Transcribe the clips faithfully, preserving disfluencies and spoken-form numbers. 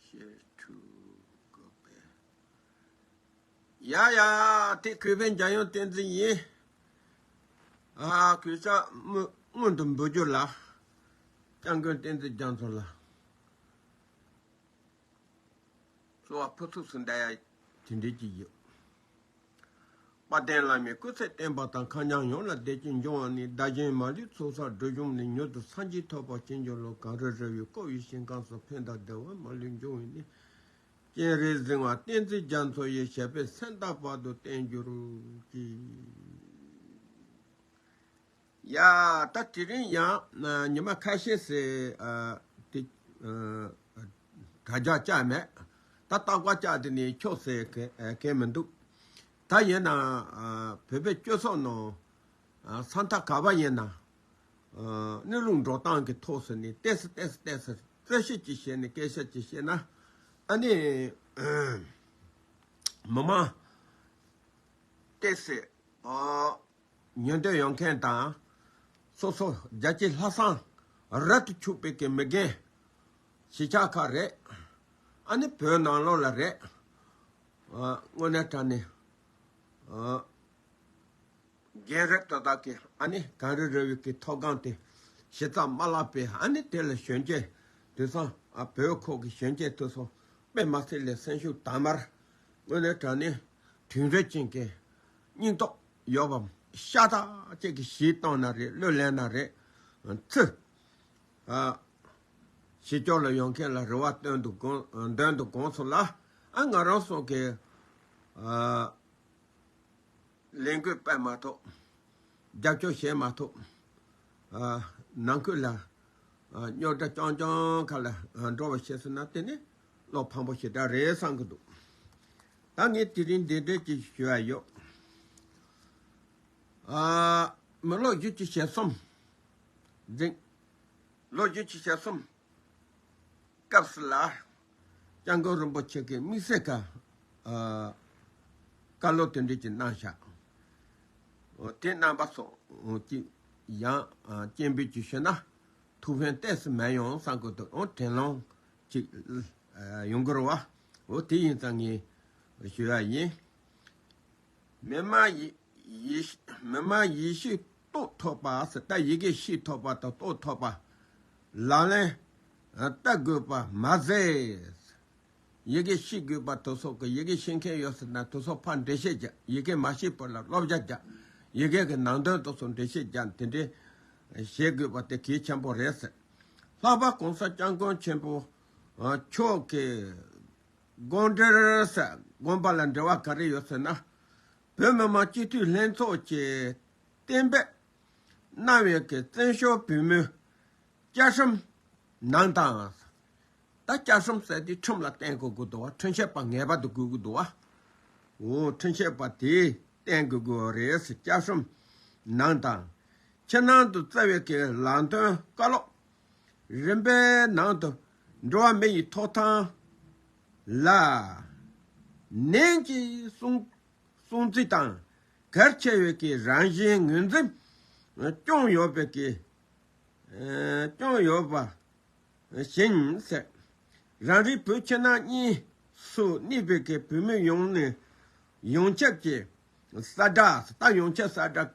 ཤེས་ཐུབ་དགོས་པས། ཡ་ཡ། དེ་གུས་པས་འཇམ་དབྱངས་བསྟན་འཛིན་ཡིན། ཨ། གུས་ཕྱག་སྔོན་སྔོན་དུ་འབུལ་རྒྱུ་ལ། སྐྱབས་མགོན་བསྟན་འཛིན་རྒྱ་མཚོ་ལ། གསོལ་བ་ཕུར་ཚུགས་སུ་འདེབས་ཡ་དེ་འདྲའི་ཅིག་ཡོད། དཔལ་ལྡན་བླ་མའི་སྐུ་ཚེ་བརྟན་པ་དང་། མཁའ་མཉམ་ཡོངས་ལ་བདེ་སྐྱིད་འབྱུང་བ་ནི། བདག་གཞན་མ་ལུས་ཚོགས་བསགས་སྒྲིབ་སྦྱོང་ནི། མྱུར་དུ་སངས་རྒྱས་ཐོབ་པར་བྱིན་གྱིས་རློབས། གངས་རི་ར་བས་བསྐོར་བའི་ཞིང་ཁམས་སུ། ཕན་དང་བདེ་བ་མ་ལུས་འབྱུང་བའི་གནས། སྤྱན་རས་གཟིགས་དབང་བསྟན་འཛིན་རྒྱ་མཚོ་ཡི། ཞབས་པད་སེམས་དང་བར་དུ་བརྟན་གྱུར་ཅིག། ཡ། ད་དེ་རིང་ཡང་ཉི་མ་ཁ་ཤས་ཟེར། ཨ། དེ། ཨ། དྲ་རྒྱ་བཅག་མེད། ད་རྟག་པར་བཅག་དེ་ནས་ཆོག་ཟེར་ག་གང་མི་འདུག། ད་ཡིན་ན། ཨ། བོད་པའི་སྤྱི་ཚོགས་ནང་། ཨ། ས་མཐའ་ག་པར་ཡིན་ན། ཨ། གནས་ལུགས་འགྲོ་སྟངས་ཀྱི་ཐོག་སུ་ནས་ཏོག་ཙམ་ཏོག་ཙམ་ཏོག་ཙམ་རྩོད་གཞི་ཅིག་བཤད་ནས། སྐད་ཆ་ཅིག་བཤད་ན། ཨ་ནི། མི་མང་ཏོག་ཙམ། ཨ། ཉན་འདོད་ཡོད་མཁན་དང་། སོ་སོ་རྒྱལ་གཅེས་ལྷག་བསམ་རབ་ཏུ་ཕྱུག་པའི་གི་མི་རྒན་གཞིས་ཆགས་ཁག་རེད། ཨ་ནི་བོད་ནང་ལོགས་ལ་རེད། ཨ། དངོས་གནས་དྲང་གནས། ཨ། རྒན་རབས་ཏག་ཏག་གི། ཨ་ནི་གངས་རི་ར་བས་གི་མཐོ་སྒང་དེ་གཞི་རྩ་མ་བརླག་པའི། ཨ་ནི་དེ་ལ་གཞོན་སྐྱེས་དེ་ཚོ། ཨ། བོད་ཁོག་གི་གཞོན་སྐྱེས་དེ་ཚོ་དཔེ་མ་སྲིད་ལ་སེམས་ཤུགས་དྭངས་མར། དངོས་གནས་དྲང་གནས་དུས་འགྲོས་ཅན་གྱི་སྙིང་སྟོབས་ཡོད་པ་ཤ་སྟག་ཅིག་གིས་གཞས་བཏང་ན་རེད། གླུ་ལེན་ན་རེད། ཚུར། ཨ། གཞིས་ལྕོག་ལ་ཡོང་མཁན་ལ་རེ་བ་འདོན་དུ་དགོངས། འདོན་དུ་དགོངས་སོང་ལ། ཨ། ང་རང་ཚོ་གི། ཨ། ལས་འགུལ་སྤེལ་མ་ཐུབ། རྒྱབ་སྐྱོར་བྱེད་མ་ཐུབ། ཨ། ནང་ཁུལ་ལ། ཨ། རྙོག་དྲ་རྐྱང་རྐྱང་ཁ་ལ། ཨ། འགྲོ་བ་བྱས་སོང་ན། དེ་ནི་བློ་ཕམ་པོ་ཞེ་དྲག་རེད་བསམ་གི་འདུག། ད་ངས་དེ་རིང་འདི་འདྲས་ཅིག་ཞུ་ཡ་ཡོད། ཨ། མི་ལོ་བཞི་བཅུ་ཞེ་གསུམ་འཛིན། ལོ་བཞི་བཅུ་ཞེ་གསུམ་སྐབས་སུ་ལ། སྐྱབས་མགོན་རིན་པོ་ཆེ་གིས་དམིགས་བསལ་ག། ཨ། བཀའ་སློབ་དེ་འདྲ་ཅིག་གནང་བཞག། འོ། དེ་རྣམ་པ་ཚོ་ཅིག་ཡང་སྤྱན་འབུལ་ཅིག་ཞུས་ན་ཐུགས་ཕན་ཏོག་ཙམ་མེད་ཡོང་བསམ་གི་འདུག། འོ། དྲན་ལོང་ཅིག་ཡོང་གི་རེད་བ། འོ། དེ་ཡིན་ཙང་ངས་ཞུ་ཡ་ཡིན། མི་མང་ཡེ་ཡེ་མི་མང་ཡེ་ཤེས་རྟོགས་ཐུབ་པ་ཟེར། ད་ཡི་གེ་ཤེས་ཐུབ་པ་དང་རྟོགས་ཐུབ་པ། ལག་ལེན་བསྟར་དགོས་པ་མ་ཟད། ཡི་གེ་ཤེས་དགོས་པ་དེ་ཚོ་གི། ཡི་གེ་ཤེས་མཁན་ཡོད་ཟེར་ན་དེ་ཚོ་ཕར་འགྲེལ་བཤད་རྒྱག། ཡི་གེ་མ་ཤེས་བར་ལ་སློབ་སྦྱོང་རྒྱག། ཡི་གེ་གི་ནང་དོན་དེ་ཚོ་འགྲེལ་བཤད་རྒྱག། དེ་འདྲའི་བྱེད་དགོས་པ་དེ་གལ་ཆེན་པོ་རེད་ཟེར། ལྷག་པར་གོང་ས་སྐྱབས་མགོན་ཆེན་པོ་མཆོག་གི་དགོངས་འགྲེལ་ཟེར། དགོངས་པ་ལ་འགྲེལ་བ་ག་རེ་ཡོད་ཟེར་ན། བོད་མི་མང་སྤྱི་འཐུས་ལྷན་ཚོགས་ཀྱིས་གཏན་འབེབས་གནང་བའི་གི་བཙན་བྱོལ་བོད་མིའི་བཅའ་ཁྲིམས་ནང་དང་། ད་བཅའ་ཁྲིམས་ཟེར་དེ་ཁྲིམས་ལ་བརྟེན་དགོས་ཀྱི་འདུག་བ། ཁྲིམས་ཞིབ་པ་ངེས་པར་དུ་དགོས་ཀྱི་འདུག་བ། འོ། ཁྲིམས་ཞིབ་པ་དེས་བརྟེན་དགོས་ཀྱི་རེད་ཟེར། བཅའ་ཁྲིམས་ནང་དང་། ཕྱི་ནང་དུ་བསྩལ་བའི་གི་ལམ་སྟོན་བཀའ་སློབ་རིམ་པའི་ནང་དུ། འགྲོ་བ་མི་ཡི་ཐོབ་ཐང་ལ་ནན་གྱིས་སྲུང་སྲུང་བརྩི་དང་། གལ་ཆེ་བའི་གི་རང་བཞིན་ངོས་འཛིན་སྐྱོང་ཡོད་པའི་གི། ཨ། སྐྱོང་ཡོད་པ་བཞིན་ཟེར། རང་རེའི་བོད་ཕྱི་ནང་གཉིས་སུ་གནས་པའི་གི་བོད་མི་ཡོངས་ནས། ཡོངས་ཁྱབ་ཀྱི་གསལ་བསྒྲགས། ད་ཡོངས་ཁྱབ་གསལ་བསྒྲགས་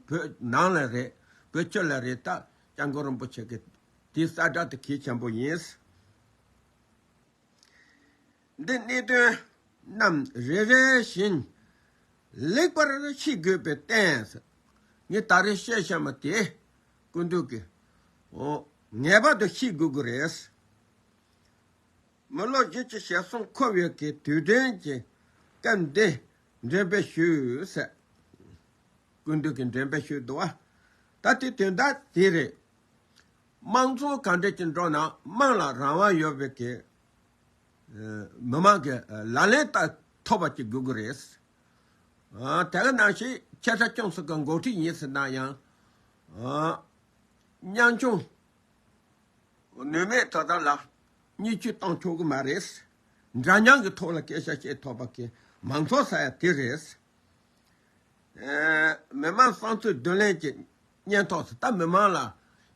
བོད་ནང་ལ་རེད། བོད་ཕྱི་ལ་རེད། ད་སྐྱབས་མགོན་རིན་པོ་ཆེ་གི་དེའི་གསལ་བསྒྲགས་དེ་གལ་ཆེན་པོ་ཡིན། འདི་གནད་དོན་རྣམས་རེ་རེ་བཞིན་ལེགས་པར་ཤེས་དགོས་པའི་རྟེན། ངས་ད་རེས་བཤད་བཞག་མ་དེ་སྐུ་མདུན་གྱིས། འོ། ངེས་པར་དུ་ཤེས་དགོས་ཀྱི་རེད། མི་ལོ་བཞི་བཅུ་ཞེ་གསུམ་འཁོར་བའི་གི་དུས་དྲན་གྱི་སྐབས་འདི་འགྲེམས་སྤེལ་ཞུ་ཟེར། སྐུ་མདུན་གྱིས་འགྲེམས་སྤེལ་ཞུས་འདུག་བ། ད་དེ་དོན་དག་དེ་རེད། དམངས་གཙོ་ག་འདྲ་ཅིག་འགྲོ་ན་དམངས་ལ་རང་དབང་ཡོད་པའི་གི། ཨ། མི་མང་གི་ལག་ལེན་བསྟར་ཐུབ་པ་ཅིག་དགོས་ཀྱི་རེད། ཨ། དེ་ག་ནང་བཞིན་ཆེ་ཕྲ་ཆུང་གསུམ་གྱི་འགོ་ཁྲིད་ཡིན་ཟེར་ན་ཡང་། ཨ། ཉམ་ཆུང་ནུས་མེད་དེ་དག་ལ་བརྙས་བཅོས་གཏོང་ཆོག་གི་མ་རེད། འདྲ་མཉམ་གྱི་ཐོག་ལ་སྐད་ཆ་བཤད་ཐུབ་པ་གི་མང་ཚོགས་ཟེར་ཡ་དེ་རེད། ཨེ། མི་མང་བསམ་ཚུལ་བསྡུ་ལེན་གྱི་སྙན་ཐོ་ཟེར། ད་མི་མང་ལ་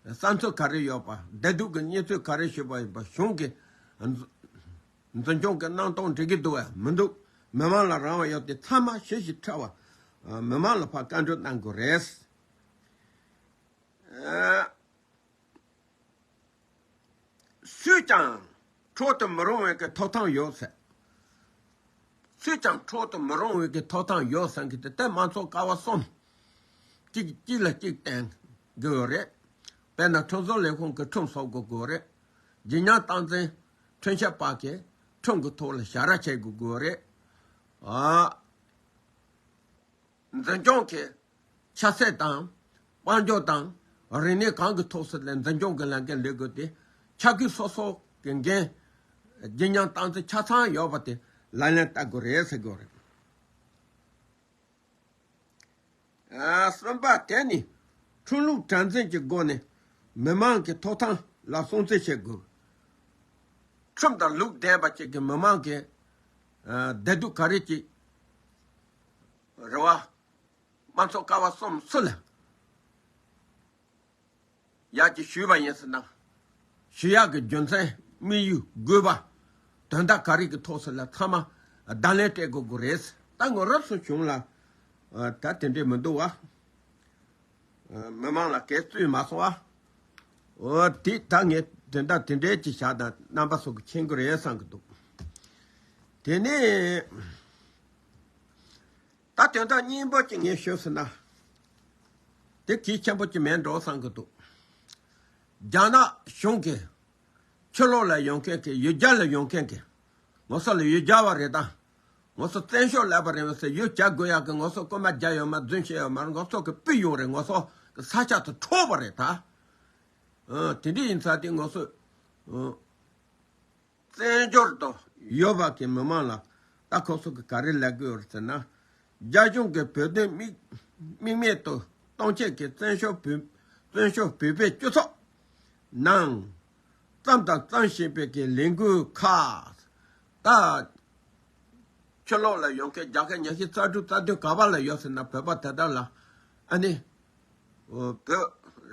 བསམ་ཚུལ་ག་རེ་ཡོད་པ། བདེ་སྡུག་གི་གནས་ཚུལ་ག་རེ་ཞུས་པ་ཡིན་པ། གཞུང་གི་ འཛིན་སྐྱོང་གི་གནང་སྟངས་འགྲིག་གི་འདུག་བས་མི་འདུག་མི་མང་ལ་རང་དབང་ཡོད་དེ་ཚང་མ་ཞི་ཞིང་ཕྲ་བ། མི་མང་ལ་ཕར་བཀའ་འདྲི་གནང་དགོས་རེད། སུས་ཀྱང་འཕྲོག་ཏུ་མི་རུང་བའི་གི་ཐོབ་ཐང་ཡོད་ཟེར། སུས་ཀྱང་འཕྲོག་ཏུ་མི་རུང་བའི་གི་ཐོབ་ཐང་ཡོད་ཟེར་གི་དེ་ལྟར་མང་ཚོགས་ཀ་བ་གསུམ་གཅིག་གཅིག་ལ་གཅིག་བརྟེན་དགོས་ཡོད་རེད། དཔེར་ན་ཁྲིམས་བཟོ་ལས་ཁུངས་ཀྱི་ཁྲིམས་བཟོ་དགོས་དགོས་རེད། ཇི་སྙམ་སྟངས་འཛིན་ཁྲིམས་ཞིབ་པ་གིས་ཁྲིམས་ཀྱི་ཐོག་ལ་ཞབས་ར་བྱེད་དགོས་དགོས་རེད། ཨ། འཛིན་སྐྱོང་གི་ཆབ་སྲིད་དང་། དཔལ་འབྱོར་དང་། རིག་གནས་གང་གི་ཐོག་སུ་ལ་འཛིན་སྐྱོང་གི་ལས་འགན་ལས་དགོས་ཏེ། ཆ་རྐྱེན་སོ་སོ་གི་འགན་ཇི་སྙམ་སྟངས་འཛིན་ཆ་ཚང་ཡོད་པ་དེ་ལག་ལེན་བསྟར་དགོས་རེད་ཟེར་དགོས་རེད། ཨ། གསུམ་པ་དེ་ནི་ཁྲིམས་ལུགས་གྲངས་འཛིན་གྱི་སྒོ་ནས་མི་མང་གི་ཐོབ་ཐང་ལ་སྲུང་བརྩི་བྱེད་དགོས། ཁྲིམས་དང་ལུགས་ལྡན་པ་ཅིག་གི་མི་མང་གི་ཨ། བདེ་སྡུག་ག་རེ་ཅིག་རེ་བ། དམངས་གཙོ་ཀ་བ་གསུམ་སུ་ལ་ཡག་གི་ཞུས་པ་ཡིན་ཟེར་ན། ཞུ་ཡག་གི་རྒྱུ་མཚན་དམིགས་ཡུལ་དགོས་པ། དོན་དག་ག་རེ་གི་ཐོག་སུ་ལ་ཚང་མ་བརྡ་ལན་སྤྲད་དགོས་དགོས་རེད། ད་ངོ་རབ་སུ་བྱུང་ལ། ད་དེ་འདྲས་མི་འདུག་བ། མི་མང་ལ་གས་བཙུད་མ་སོང་བ། འོ་དེ་ད་ངས་དོན་དག་དེ་འདྲས་ཀྱི་བཞག་དང་རྣམ་པ་སོགས་ཀྱི་མཁྱེན་གི་རེད་བསམ་གི་འདུག་དེ་ནས། ད་དོན་དག་སྙིང་པོ་ཅིག་ངས་ཞུས་ཟིན་ན། དེ་གལ་ཆེན་པོ་ཅིག་མེད་འགྲོ་བསམ་གི་འདུག་རྒྱ་ནག་གཞུང་གིས་ཕྱི་ལོགས་ལ་ཡོང་མཁན་གྱི་ཡུལ་གྱར་ལ་ཡོང་མཁན་གྱི་ང་ཚོ་ལ་ཡུལ་གྱར་བ་རེད་དང་། ང་ཚོ་བཙན་བྱོལ་སླེབས་པ་རེད་བ་ཟེར་ཡུལ་གྱར་དགོས་ཡག་གི་ང་ཚོ་རྐུན་མ་རྒྱག་ཡོད་མ་རྫུན་བྱས་ཡོད་མ་རེད། ང་ཚོ་གི་སྤུས་ཡོང་རེད། ང་ཚོ་གི་ས་ཆ་དུ་འཕྲོག་པ་རེད་ད། ཨ། དེ་འདྲ་ཡིན་ཙང་དེ་ང་ཚོ། ཨ། བཙན་བྱོལ་དུ་ཡོད་པ་གི་མི་མང་ལ་ད་ཁོ་ཚོ་གི་ག་རེ་ལབ་གི་ཡོད་རེད་ཟེར་ན། རྒྱ་གཞུང་གི་བོད་དོན་དམིགས་དམིགས་མེད་དུ་གཏོང་ཆེད་ཀྱི་བཙན་བྱོལ་བོད་བཙན་བྱོལ་བོད་པའི་སྤྱི་ཚོགས་ནང་བརྩམས་དང་བརྩམ་བཞིན་པའི་གི་ལས་འགུལ་ཁག་ད་ཕྱི་ལོགས་ལ་ཡོང་མཁན་རྒྱལ་ཁབ་ཉི་ཤུ་རྩ་དྲུག་རྩ་བདུན་ག་པ་ལ་ཡོད་ཟེར་ན་བོད་པ་དེ་དག་ལ་ཨ་ནི་བོད་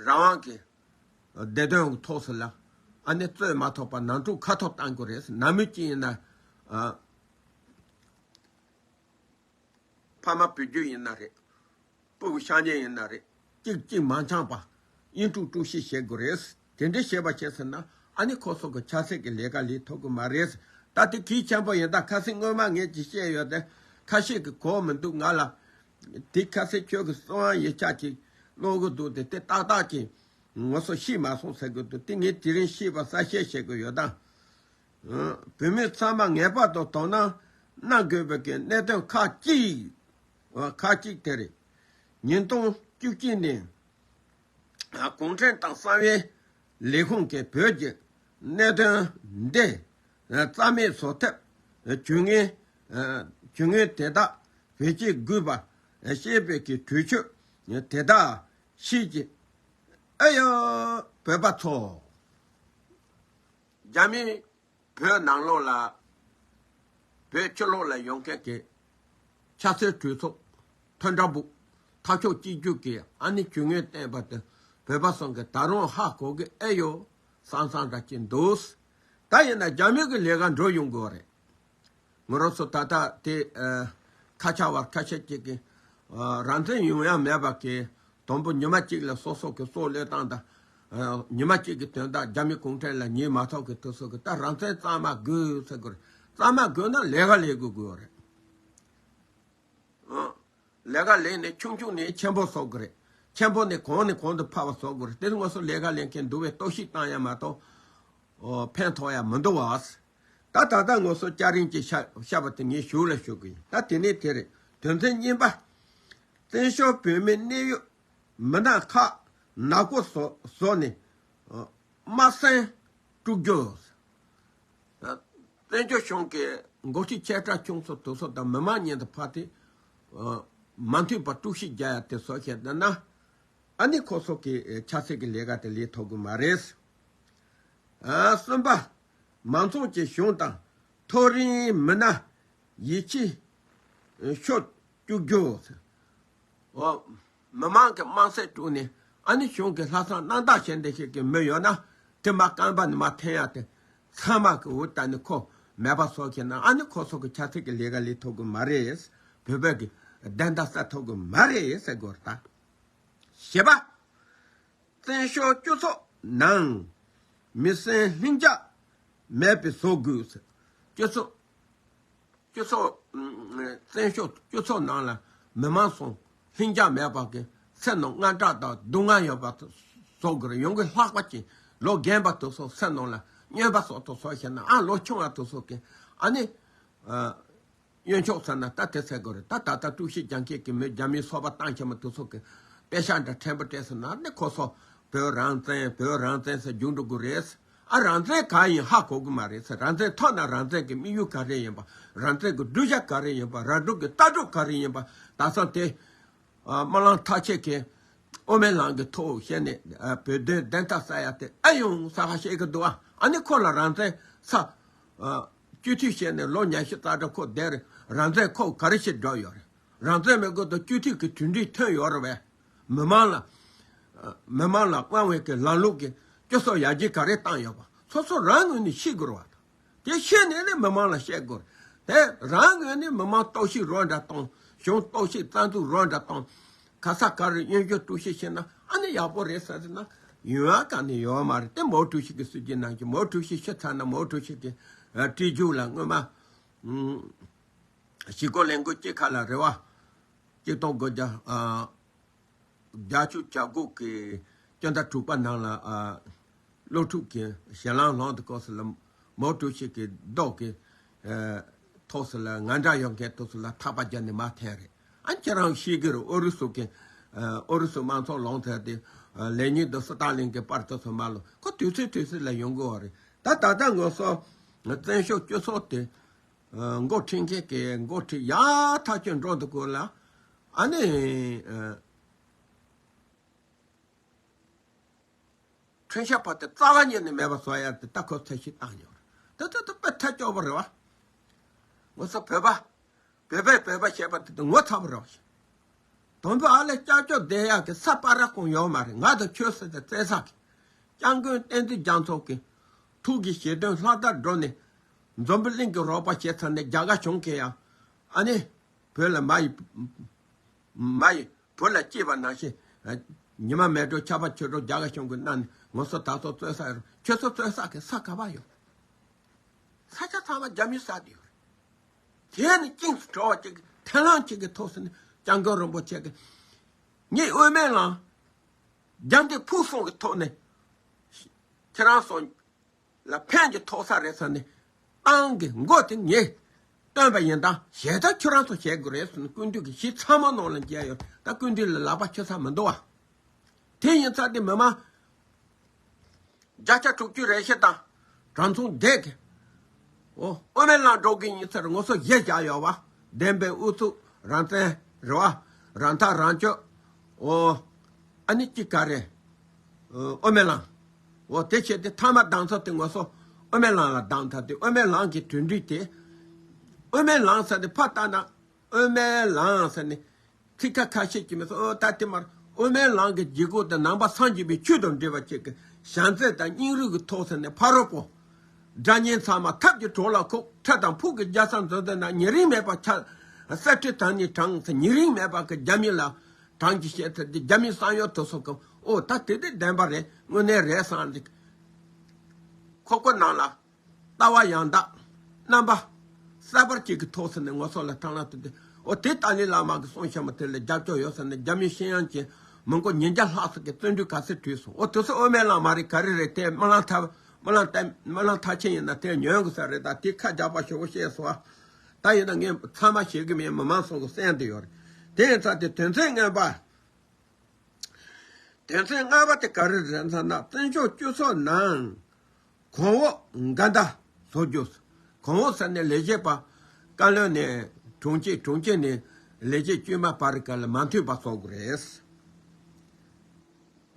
རང་དབང་གི་བདེ་དོན་གྱི་ཐོག་སུ་ལ་ཨ་ནི་རྩོད་མ་ཐུབ་པ་ནང་འཁྲུག་ཁ་ཐོར་བཏང་དགོས་རེད། ནང་མི་གཅིག་ཡིན་ན། ཨ། ཕ་མ་བུ་རྒྱུད་ཡིན་ན་རེད། སྤུ་གུ་ཤ་ཉེ་ཡིན་ན་རེད། གཅིག་གཅིག་མ་འཆམ་པ་དབྱེན་དཀྲུག་དཀྲུག་ཤིག་བྱེད་དགོས་རེད། དེ་འདྲ་བྱེད་པ་བྱས་ཟིན་ན་ཨ་ནི་ཁོ་ཚོ་གི་ཆབ་སྲིད་ཀྱི་ལས་ཀ་ལས་ཐུབ་ཀྱི་མ་རེད། ད་དེ་གལ་ཆེན་པོ་ཡིན། ད་ཁ་སང་སྔོན་མ་ངས་ཅིག་བཤད་ཡོད་དེ་ཁ་ཤས་ཀྱི་གོ་མི་འདུག་ང་ལ་དེ་ཁ་སང་ཁྱོད་ཀྱི་གསང་བ་ཡིག་ཆ་ཅིག་ཀློག་གི་འདུག་དེ་དེ་ཏག་ཏག་ཅིག་ང་ཚོ་ཤེས་མ་སོང་ཟེར་གི་འདུག་དེ་ངས་དེ་རིང་ཤེས་པ་གསལ་བཤད་བྱེད་དགོས་ཡོད་ད། ཨ། བོད་མི་ཚང་མ་ངེས་པར་དུ་དོ་སྣང་གནང་དགོས་པའི་གི་གནད་དོན་ཁག་ཅིག་ཨ། ཁག་ཅིག་དེ་རེད། ཉིས་སྟོང་བཅུ་གཅིག་ནས། ཨ། གུང་ཁྲན་ཏང་གསང་བའི་ལས་ཁུངས་ཀྱིས་བོད་ཀྱི་གནད་དོན་འདི་རྩ་མེད་བཟོ་ཐབས་ཇུས་ངན། ཇུས་ངན་དེ་དག་བེད་སྤྱོད་དགོས་པ་ཞེས་པའི་གི་གྲོས་ཆོད་དེ་དག་ཤེས་ཀྱི། ཨེ་ཡོ། བོད་པ་ཚོ། རྒྱ་མི་བོད་ནང་ལོགས་ལ་བོད་ཕྱི་ལོགས་ལ་ཡོང་མཁན་གྱི་ཆབ་སྲིད་གྲོས་ཚོགས་མཐུན་སྒྲིལ་པུ་འཐབ་ཕྱོགས་གཅིག་གྱུར་གྱིས་ཨ་ནི་ཇུས་ངན་བསྟན་པ་དེ་བོད་པ་ཚོ་གིས་ད་རུང་ཧ་གོ་གི་ཨེ་ཡོད་བསམ་བསམ་འདྲ་ཅིག་འདུག་ད་ཡིན་ན་རྒྱ་མི་གི་ལས་ཀ་འགྲོ་ཡོང་དགོས་རེད། ང་རང་ཚོ་ད་ལྟ་དེ་ཨ། ཁ་ཆེ་བ་ཁ་ཤས་ཅིག་གིས་ཨ། རང་བཙན་ཡོང་ཡ་མེད་པ་གི་དང་པོ་ཉི་མ་གཅིག་ལ་སོ་སོ་གི་སྲོག་བློས་བཏང་དང་། ཨ། ཉི་མ་གཅིག་གི་དོན་དག་རྒྱ་མི་གུང་ཁྲན་ལ་ཉན་མ་ཐུབ་གི་དུས་ཚོད་གི་ད་རང་བཙན་གཙང་མ་དགོས་ཟེར་གི་རེད། གཙང་མ་དགོས་ན་ལས་ཀ་ལས་དགོས་དགོས་རེད། ཨ། ལས་ཀ་ལས་ནས་ཆུང་ཆུང་ནས་ཆེན་པོ་བཟོ་དགོས་རེད། ཆེན་པོ་ནས་གོང་ནས་གོང་དུ་འཕར་བ་བཟོ་དགོས་རེད། དེ་ནི་ང་ཚོ་ལས་ཀ་ལས་མཁན་འདུག་པས་གཏོར་བཤིག་བཏང་ཡ་མ་གཏོགས། ཨོ། ཕན་ཐོགས་ཡ་མི་འདུག་བ། ད་ད་ལྟ་ང་ཚོ་སྐྱ་རེངས་ཀྱི་ཤ་ཤ་བ་དེ་ངས་ཞུ་ལ་ཞུ་གི་ཡིན། ད་དེ་ནས་དེ་རེད། དོན་ཚན་གཉིས་པ། བཙན་བྱོལ་བོད་མིའི་གནད་ཡོད་མི་སྣ་ཁག་ནག་པོ་བཟོ་བཟོ་ནས་ཨ། དམར་གསོད་དཀྲུག་རྒྱུ། ཨ། བཙན་བྱོལ་གཞུང་གི་འགོ་ཁྲིད་ཆེ་ཕྲ་ཆུང་ཚོ་དེ་ཚོ་དང་མི་མང་མཉམ་དུ་ཕར་དེ་ཨ། མ་མཐུན་པ་དཀྲུག་ཤིང་རྒྱག་ཡ་དེ་བཟོ་བྱས་བསྡད་ན། ཨ་ནི་ཁོ་ཚོ་གི་ཆབ་སྲིད་ཀྱི་ལས་ཀ་དེ་ལས་ཐུབ་གི་མ་རེད། ཨ། གསུམ་པ། མང་ཚོགས་ཀྱི་གཞུང་དང་མཐོ་རིམ་མི་སྣ་ཡིད་ཆེས་ཤོར་བཅུག་རྒྱུ། འོ། མི་མང་གི་དམར་གསོད་དཀྲུགས་ནས་ཨ་ནི་གཞུང་གི་ལྷག་བསམ་རྣམ་དག་བྱེད་འདི་ཞིག་གི་མི་ཡོད་ན་དེ་མ་རྐང་པ་ནས་མ་འཐེན་ཡ་དེ་ཚང་མ་གི་འུ་ད་ནི་ཁོ་ མེད་པ་སོགས་བྱས་ན་ཨ་ནི་ཁོ་ཚོ་གི་ཆབ་སྲིད་ཀྱི་ལས་ཀ་ལས་ཐུབ་གི་མ་རེད། བོད་པ་གི་བདེན་མཐའ་གསལ་ཐུབ་གི་མ་རེད་ཟེར་དགོས་རེད་ད། བཞི་པ། བཙན་བྱོལ་སྤྱི་ཚོགས་ནང་མི་སེམས་ལྷིང་འཇགས་མེད་པའི་བཟོ་དགོས། སྤྱི་ཚོགས་སྤྱི་ཚོགས་ཨ་བཙན་བྱོལ་སྤྱི་ཚོགས་ནང་ལ་མི་མང་ཚོ་ལྷིང་འཇགས་མེད་པ་གི་སེམས་ནང་དངངས་སྐྲག་དང་སྡུག་བསྔལ་ཡོད་པ་བཟོ་དགོས་རེད། ཡོང་གི་ལྷག་པ་ཅིག་ལོ་རྒན་པ་དེ་ཚོ་སེམས་ནང་ལ་རྔོན་པ་སོགས་དེ་ཚོ་བྱས་ན་ཨ་ལོ་ཆུང་བ་དེ་ཚོ་གི་ཨ་ནི་ཨ། གཡོན་ཕྱོགས་ཟེར་ན་ད་དེ་ཟེར་དགོས་རེད། ད་ད་ལྟ་དཀྲུག་ཤིང་རྒྱག་མཁན་གྱི་མི་རྒྱ་མིའི་སོ་པ་བཏང་ཁྱེར་མི་དེ་ཚོ་གི་དཔེ་ཤག་འདྲ་ཕྲན་བུ་སྤྲད་སོང་ན་ནི་ཁོ་ཚོ་བོད་རང་བཙན་བོད་རང་བཙན་ཟེར་རྒྱུགས་འགྲོ་གི་རེད། ཨ་རང་བཙན་གང་ཡིན་ཧ་གོ་གི་མ་རེད་ཟེར། རང་བཙན་ཐོབ་ན་རང་བཙན་གྱི་དམིགས་ཡུལ་ག་རེ་ཡིན་པ། རང་བཙན་གྱི་བརྗོད་བྱ་ག་རེ་ཡིན་པ། རང་གྲུབ་ཀྱི་ལྟ་གྲུབ་ག་རེ་ཡིན་པ། ད་ས་དེ་སྨོན་ལམ་ཐག་ཆོད་ཀྱི་དབུ་མའི་ལམ་གྱི་ཐོག་བཤད་ནས་བོད་དོན་བདེན་མཐའ་གསལ་ཡ་དེ་ཨེ་ཡོང་ས་ཁ་བཤད་ཀྱི་འདུག་ཨ་ནི་ཁོ་ལ་རང་བཙན་ས་སྤྱི་འཐུས་བྱས་ནས་ལོ་ཉི་ཤུ་རྩ་གྲངས་ཁོ་བསྡད་རེད། རང་བཙན་ཁོ་ག་རེ་བྱེད་འགྲོ་ཡོད་རེད། རང་བཙན་མེད་གོང་དུ་སྤྱི་འཐུས་ཀྱི་གྲུབ་འབྲས་ཐོན་ཡོད་རེད་བས། མི་མང་ལ་མི་མང་ལ་དབང་བའི་གི་ལམ་ལུགས་ཀྱི་སྤྱི་ཚོགས་ཡར་རྒྱས་ག་རེ་བཏང་ཡོད་པ་སོ་སོ་རང་ངོས་ནས་ཤེས་དགོས་རེད་བ། དེ་ཤེས་ནས་ནི་མི་མང་ལ་བཤད་དགོས། དེ་རང་ངོས་ནས་མི་མང་གཏོར་བཤིག་རོགས་འདྲ་གཏོང་། གཞུང་གཏོར་བཤིག་རྩ་འཛུགས་རོགས་འདྲ་གཏོང་། ག་ས་ག་རུ་གཡོན་སྐྱོར་དཀྲུག་ཤིང་བྱེད་ན་ཨ་ནི་ཡག་པོ་རེད་ཟེར་ཟེར་ན་ཡོང་ཡ་ག་ནས་ཡོད་མ་རེད། དེ་མའོ་ཀྲུའུ་ཞི་གི་སྲིད་ཇུས་ནང་གི་མའོ་ཀྲུའུ་ཞི་ཤི་ཚར་ན་མའོ་ཀྲུའུ་ཞི་གི་སྲིད་ཇུས་ལ་སྔོན་མ་ཞི་གོ་ལེན་གོ་གཅིག་ཁ་ལ་རེ་བ་གཅིག་སྟོང་དགུ་བརྒྱ། བརྒྱད་ཅུ་གྱ་དགུ་གི་སྤྱི་ཟླ་དྲུག་པ་ནང་ལ་ཨ། སློབ་ཕྲུག་གི་ཞལ་ལམ་ལངས་དུས་སྐབས་སུ་ལ་མའོ་ཀྲུའུ་ཞི་གི་མདོག་གི་ཨ། ཐོག་སུ་ལ་ང་འདྲ་ཡོད་མཁན་ཐོག་སུ་ལ་ཐག་པ་བརྒྱབ་ནས་མར་འཐེན་རེད། ཨ་ཁྱེད་རང་ཤེས་ཀྱི་རེད། ཨུ་རུ་སུ་གི་ཨ། ཨུ་རུ་སུ་དམག་ཚོགས་ལངས་ཚར་དུས་ཨ། ལེ་ཉིན་དང་སི་ཏཱ་ལིན་གི་པར་དེ་ཚོ་མར་ལོག་ཁོ་དུས་ཚོད་དུས་ཚོད་ལ་ཡོང་གི་ཡོད་རེད། ད་ད་ལྟ་ང་ཚོ་བཙན་བྱོལ་སྤྱི་ཚོགས་དེ། འགོ་ཁྲིད་མཁན་གྱི་འགོ་ཁྲིད་ཡག་ཐག་ཆོད་འགྲོ་འདུག་གོ་ལ། ཨ་ནི། ཁྲིམས་ཞིབ་པ་དེ་རྩ་བ་ཉིད་ནས་མེད་པ་བཟོ་ཡ་དེ་ད་ཁོ་ཚད་གཞི་བཏང་ཡོད་རེད། ད་ད་ད་དཔེ་ཐག་ཆོད་པ་རེད་བ། ང་ཚོ་བོད་པ། བོད་པས་བོད་པ་བྱས་པ་དེ་དུ་ངོ་ཚ་པོ་རེད་བ། དང་པོ་ཨ་ལས་ལྕགས་ཀྱོག་བསྡད་ཡག་གི་ས་པ་ར་ཁོང་ཡོད་མ་རེད། ང་དང་ཆོས་སྲིད་དང་བཙན་ས་གི་སྐྱབས་མགོན་བསྟན་འཛིན་རྒྱ་མཚོ་གི་ཐུགས་ཀྱི་བཞེད་དོན་ལྷ་དར་སྒྲོན་ནས་འཛམ་བུ་གླིང་གི་རོགས་པ་བྱས་ཚར་ནས་རྒྱ་གར་གཞུང་གིས་ཡང་ཨ་ནི་བོད་ལ་མ་ཡི་མ་ཡི་བོད་ལ་སྐྱེས་པ་ནང་བཞིན་ཉི་མ་མེ་དྲོ་ཆར་པ་ཆུ་དྲོ་རྒྱ་གར་གཞུང་གིས་གནང་ནས་ང་ཚོ་ད་ཚོ་རྩོད་ས་ཡོད། ཁྱོད་ཚོ་རྩོད་ས་གི་ས་ག་པར་ཡོད། ས་ཆ་ཚང་མ་རྒྱ་མིས་ཟ་བསྡད་ཡོད་རེད། དེ་ནི་གཅིག་ཏུ་གྲོགས་གཅིག་གི་ཐེ་ལང་གཅིག་གི་ཐོག་སུ་ནི་སྐྱབས་མགོན་རིན་པོ་ཆེ་གི་ངས་དབུ་མའི་ལམ་རྒྱ་འདི་ཕུགས་གསུང་གི་ཐོག་ནས་ཁྱེད་རང་ཚོ་ལ་ཕན་གྱི་ཐོགས་ས་རེད་ཟེར་ནས་ཏང་གི་མགོ་དེ་ངས་བཏོན་པ་ཡིན་ད་ཞེ་ད་ཁྱོད་རང་ཚོ་བྱེད་དགོས་རེད་ཟེར་ནས་སྐུ་མདུན་གྱི་གཞི་ཚང་མ་ནང་ལ་མཇལ་ཡོད། ད་སྐུ་མདུན་ལ་ལག་པ་ཆུ་ས་མི་འདུག་བ། དེ་ཡིན་ཙང་དེ་མི་མང་བརྒྱ་ཆ་དྲུག་ཅུ་རེ་བཞི་དང་གྲངས་ཚང་བསྡད་ཀྱི། འོ་དབུ་མའི་ལམ་འགྲོ་གི་ཡིན་ཟེར་ངོ་སོ་བཞི་བཞག་ཡོད་བ། བདེན་པའི་ཨུ་ཚུགས་རང་བཙན་རེད་བ། རང་ཐག་རང་གཅོད། འོ་ཨ་ནི་གཅིག་ག་རེ། དབུ་མའི་ལམ། འོ་དེ་བྱས་ཏེ་མཐའ་མ་གདམ་ས་དེ་ངོ་སོ་དབུ་མའི་ལམ་ལ་གདམ་ཐལ་ཏེ་དབུ་མའི་ལམ་གྱི་གྲུབ་འབྲས་དེ། དབུ་མའི་ལམ་ཟེར་ཏེ་ཕར་བལྟས་ན་དབུ་མའི་ལམ་ཟེར་ནས། ཚིག་ཁ་ཁ་ཤས་ཀྱིས་མི་སོ་ཨོ་ད་དེ་མར་དབུ་མའི་ལམ་གྱི་བརྗེ་སྒོ་དེ་ནང་པ་སངས་རྒྱས་པའི་ཆོས་དང་འབྲེལ་བ་བཅས་ཀྱི་བྱམས་བརྩེ་དང་སྙིང་རུས་ཀྱི་ཐོག་ཟེར་ནས་ཕ་རོལ་པོ། དགྲ་གཉེན་ཚང་མ་ཐབས་ཀྱི་གྲོགས་ལ་ཁུག་ཁྲ་དང་ཕུག་གི་རྒྱལ་ས་འཛིན་འཛིན་ན་ཉེ་རིང་མེད་པར་ཆ། གསེར་ཁྲི་དང་ནི་དྲངས་ཟེར་ཉེ་རིང་མེད་པར་གྱི་རྒྱ་མི་ལ་དྲངས་ཀྱི་བཤད་ཚེ་འདི་རྒྱ་མིའི་བསམ་ཡོད་དུ་སོང་གི་ཨོ་ད་དེ་དེ་བདེན་པ་རེད་དངོས་གནས་རེད་བསམ་འདི། ཁོ་ཁོ་ནང་ལ། ལྟ་བ་ཡང་དག་རྣམ་པ་གསལ་བར་བྱེད་ཀྱི་ཐོག་ཟེར་ནས་ངོ་སོ་ལ་ཐང་ལ་ཐུག་སྟེ་ཨོ་དེ་ཏཱ་ལའི་བླ་མ་གི་གསུང་ཆེན་མོ་དེ་ལ་རྒྱབ་སྐྱོར་ཡོད་ཟེར་ནས་རྒྱ་མི་ཤེས་ཡོན་ཅན་མི་མགོ་ཉིས་བརྒྱ་ལྷག་ཙམ་གྱིས་བརྩོན་འགྲུས་ག་ཚོད་བྲིས་སོང་། ཨོ་དེ་ཚོ་དབུ་མའི་ལམ་མ་རེད་ག་རེ་རེད་དེ་སྨོན་ལམ་ཐབས་སྨོན་ལམ་བསྟན་སྨོན་ལམ་ཐབས་ཆེན་ཡིན་ན་དེ་ཉོན་དགོས་ས་རེད། ད་དེ་ཁ་རྒྱག་པ་ཞེ་པོ་བཤད་སོང་ཨ། ད་ཡིན་ན་ངས་ཚང་མ་ཤེས་ཀྱི་མེད་མི་མང་ཚོ་གི་གསན་དེ་ཡོད་རེད། དེ་ཡིན་ཙང་དེ་དོན་ཚན་ལྔ་པ། དོན་ཚན་ལྔ་པ་དེ་ག་རེ་རེད་ཟེར་ན་བཙན་བྱོལ་སྤྱི་ཚོགས་ནང་གོང་འོག་འགལ་ཟླ་བཟོ་རྒྱུ། གོང་འོག་ཟེར་ནས་ལས་བྱེད་པ་བཀའ་བློན་ནས་དྲུང་ཆེ། དྲུང་ཆེ་ནས་ལས་བྱེད་དཀྱུས་མ་བར་ག་ལ་མ་མཐུན་པ་བཟོ་དགོས་རེད།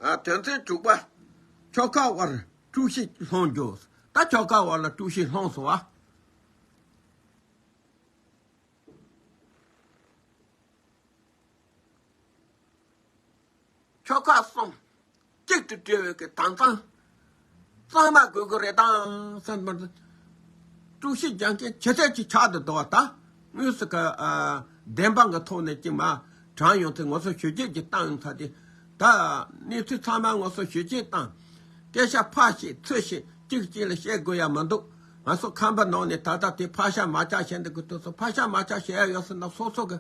ཨ་དོན་ཚན་དྲུག་པ། ཆོལ་ཁ་བར་དཀྲུག་ཤིང་སློང་རྒྱུ། ད་ཆོལ་ཁ་བར་ལ་དཀྲུག་ཤིང་སློང་སོང་བ། ཆོལ་ཁ་གསུམ་གཅིག་ཏུ་འབྲེལ་བའི་གི་དྭངས་གཙང་གཙང་མ་དགོས་ཀྱི་རེད་དམ་བསམ་པ། དཀྲུག་ཤིང་རྒྱག་མཁན་ཇེ་ཆེ་ཅིག་ཆགས་འདུག་འདུག་བ། ད་དངོས་སུ་ག་ཨ་བདེན་དཔང་གི་ཐོག་ནས་ཅིག་མ་དྲངས་ཡོང་ཚེ་ང་ཚོ་ཞུ་རྒྱུ་ཅིག་བཏང་ཡོང་ཚར་ཏེ། ད་གནས་ཚུལ་ཚང་མ་ང་ཚོ་ཞུ་རྒྱུ་བཏང་། སྐད་ཆ་ཕར་བཤད་ཚུར་བཤད་གཅིག་གཅིག་ལ་བཤད་དགོས་ཡ་མི་འདུག་ང་ཚོ་ཁམས་པ་ནང་ནས་ད་ལྟ་དེ་ཕར་བཤད་མར་བཤད་བྱས་འདུག་གི་དུས་སུ་ཕར་བཤད་མར་བཤད་བྱེད་ཡ་ཡོད་སྲིད་ན་སོ་སོ་གི་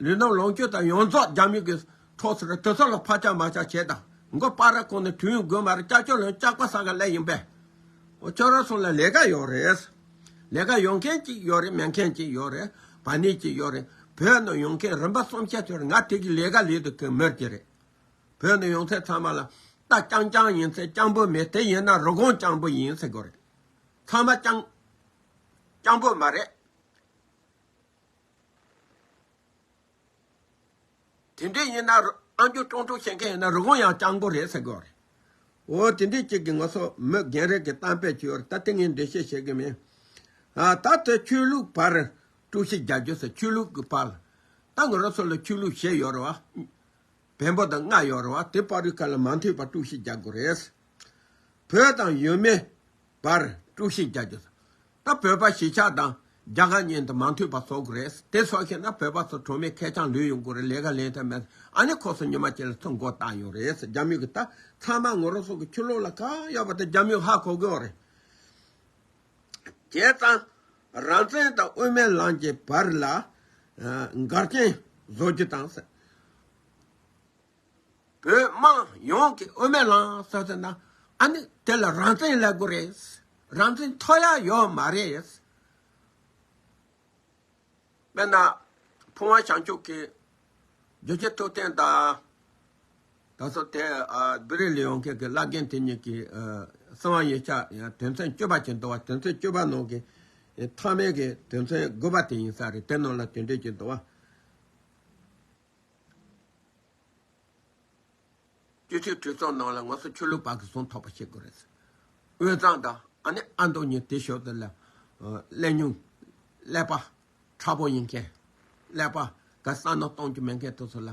ལུས་ནང་ལོངས་སྤྱོད་དང་ཡོངས་རྫོགས་རྒྱ་མི་གི་འཕྲོག་སོང་རེད། དེ་ཚོ་ལ་ཕར་ཆག་མར་ཆག་བྱེད་དང་། མགོ་པ་ར་གོང་ནས་དུས་ཡུན་དགོས་མ་རེད། ལྕགས་ཀྱོག་ལོན་ལྕགས་པ་ས་ག་ལས་ཡིན་པས། འོ་ཁྱོད་རང་ཚོ་ལ་ལས་ཀ་ཡོད་རེད། ལས་ཀ་ཡོང་མཁན་གཅིག་ཡོད་རེད། མེད་མཁན་གཅིག་ཡོད་རེད། བ་ནི་གཅིག་ཡོད་རེད། བོད་ནང་ཡོང་མཁན་རིམ་པ་གསུམ་ཆ་ཡོད་རེད། ང་དེ་གི་ལས་ཀ་ལས་དུ་གི་མི་གཅིག་རེད། བོད་ནང་ཡོང་ཚད་ཚང་མ་ལ་རྟ་རྐྱང་རྐྱང་ཡིན་ཚེ་རྐྱང་པོ་མེད། དེ་ཡིན་ན་རི་གོང་རྐྱང་པོ་ཡིན་ཟེར་དགོས་རེད། ཚང་མ་རྐྱང་རྐྱང་པོ་མ་རེད། དེ་འདྲས་ཡིན་ན་རུ་ཨ་མཆོག་ཀྲུང་ཀྲུང་བཤད་མཁན་ཡིན་ན་རི་གོང་ཡང་རྐྱང་པོ་རེད་ཟེར་དགོས་རེད། འོ་དེ་འདྲས་གཅིག་གིས་ང་ཚོ་མི་རྒན་རབས་ཀྱི་གཏམ་དཔེ་བྱས་ཡོད་རེད། ད་དེ་ངས་འགྲེལ་བཤད་བྱེད་ཀྱི་མེད། ཨ་ད་ལྟ་ཆོས་ལུགས་བར་དཀྲུག་ཤིང་རྒྱག་རྒྱུ་ཟེར། ཆོས་ལུགས་ཀྱི་བར་ད་ང་རང་ཚོ་ལ་ཆོས་ལུགས་བཞི་ཡོད་རེད་བ། བོན་པོ་དང་ལྔ་ཡོད་རེད་བ། དེ་བར་དུ་ག་ལ་མ་མཐུན་པར་དཀྲུག་ཤིང་རྒྱག་དགོས་རེད། བོད་དང་ཡུལ་མི་བར་དཀྲུག་ཤིང་རྒྱག་རྒྱུ། ད་བོད་པ་གཞིས་ཆགས་དང་རྒྱ་གར་གཉིས་དུ་མ་མཐུན་པ་བཟོ་དགོས་རེད། དེ་བཟོ་ཤེས་ན་བོད་པ་ཚོ་གྲོགས་མེད་ཁེར་རྐྱང་ལུས་ཡོང་དགོས་རེད། ལས་ཀ་ལས་ཐབས་མེད། ཨ་ནི་ཁོ་ཚོ་ཉི་མ་གཅིག་ལ་ཚུར་མགོ་བཏགས་ཡོང་རེད། རྒྱ་མི་གི་ད་ཚང་མ་ང་རང་ཚོ་གི་ཆོས་ལུགས་ལ་གང་ཡོད་པ་དེ་རྒྱ་མི་ཧ་གོ་གི་ཡོད་རེད། བྱས་ཙང་རང་བཙན་དང་དབུ་མའི་ལམ་གྱི་བར་ལ་འགལ་རྐྱེན་བཟོ་རྒྱུ་དང་། བོད་དམངས་ཡོངས་ཀྱི་དབུ་མའི་ལམ་ཟེར་ཟེར་ན་ཨ་ནི་དེ་ལ་རང་བཙན་ལབ་དགོས་རེད། རང་བཙན་ཐོབ་ཡ་ཡོད་མ་རེད། དཔེར་ན་ཕུན་དབང་བྱང་ཆུབ་ཀྱིས་རྒྱུ་ཆེན་ཐུབ་བསྟན་དང་། ད་སོ་དེ་ཨ་བི་རི་ལི་ཡོང་མཁན་གྱི་བླ་རྒན་དེ་གཉིས་ཀྱིས་ཨ་གསང་བ་ཡིག་ཆ་དོན་ཚན་བཅུ་པ་ཅིག་འདུག་བ། དོན་ཚན་བཅུ་པ་ནང་གི་མཐའ་མའི་གི་དོན་ཚན་དགུ་པ་དེ་ཡིན་ས་རེད། དེ་ནང་ལ་དེ་འདྲས་ཅིག་འདུག་བ། སྤྱི་འཐུས་གྲོས་ཚོགས་ནང་ལ་ང་ཚོ་ཆོས་ལུགས་པ་གི་ཟུངས་ཐོགས་པ་བྱེད་དགོས་རེད། དབུས་གཙང་དང་ཨ་ནི་ཨ་མདོ་གཉིས་དེ་ཞོར་དུ་ལ་ཀླད་སྙུང་ཀླད་པ་མཁྲེགས་པོ་ཡིན་མཁན། ཀླད་པ་ག་བསམ་མནོ་གཏོང་རྒྱུ་མེད་མཁན་དེ་ཚོ་ལ་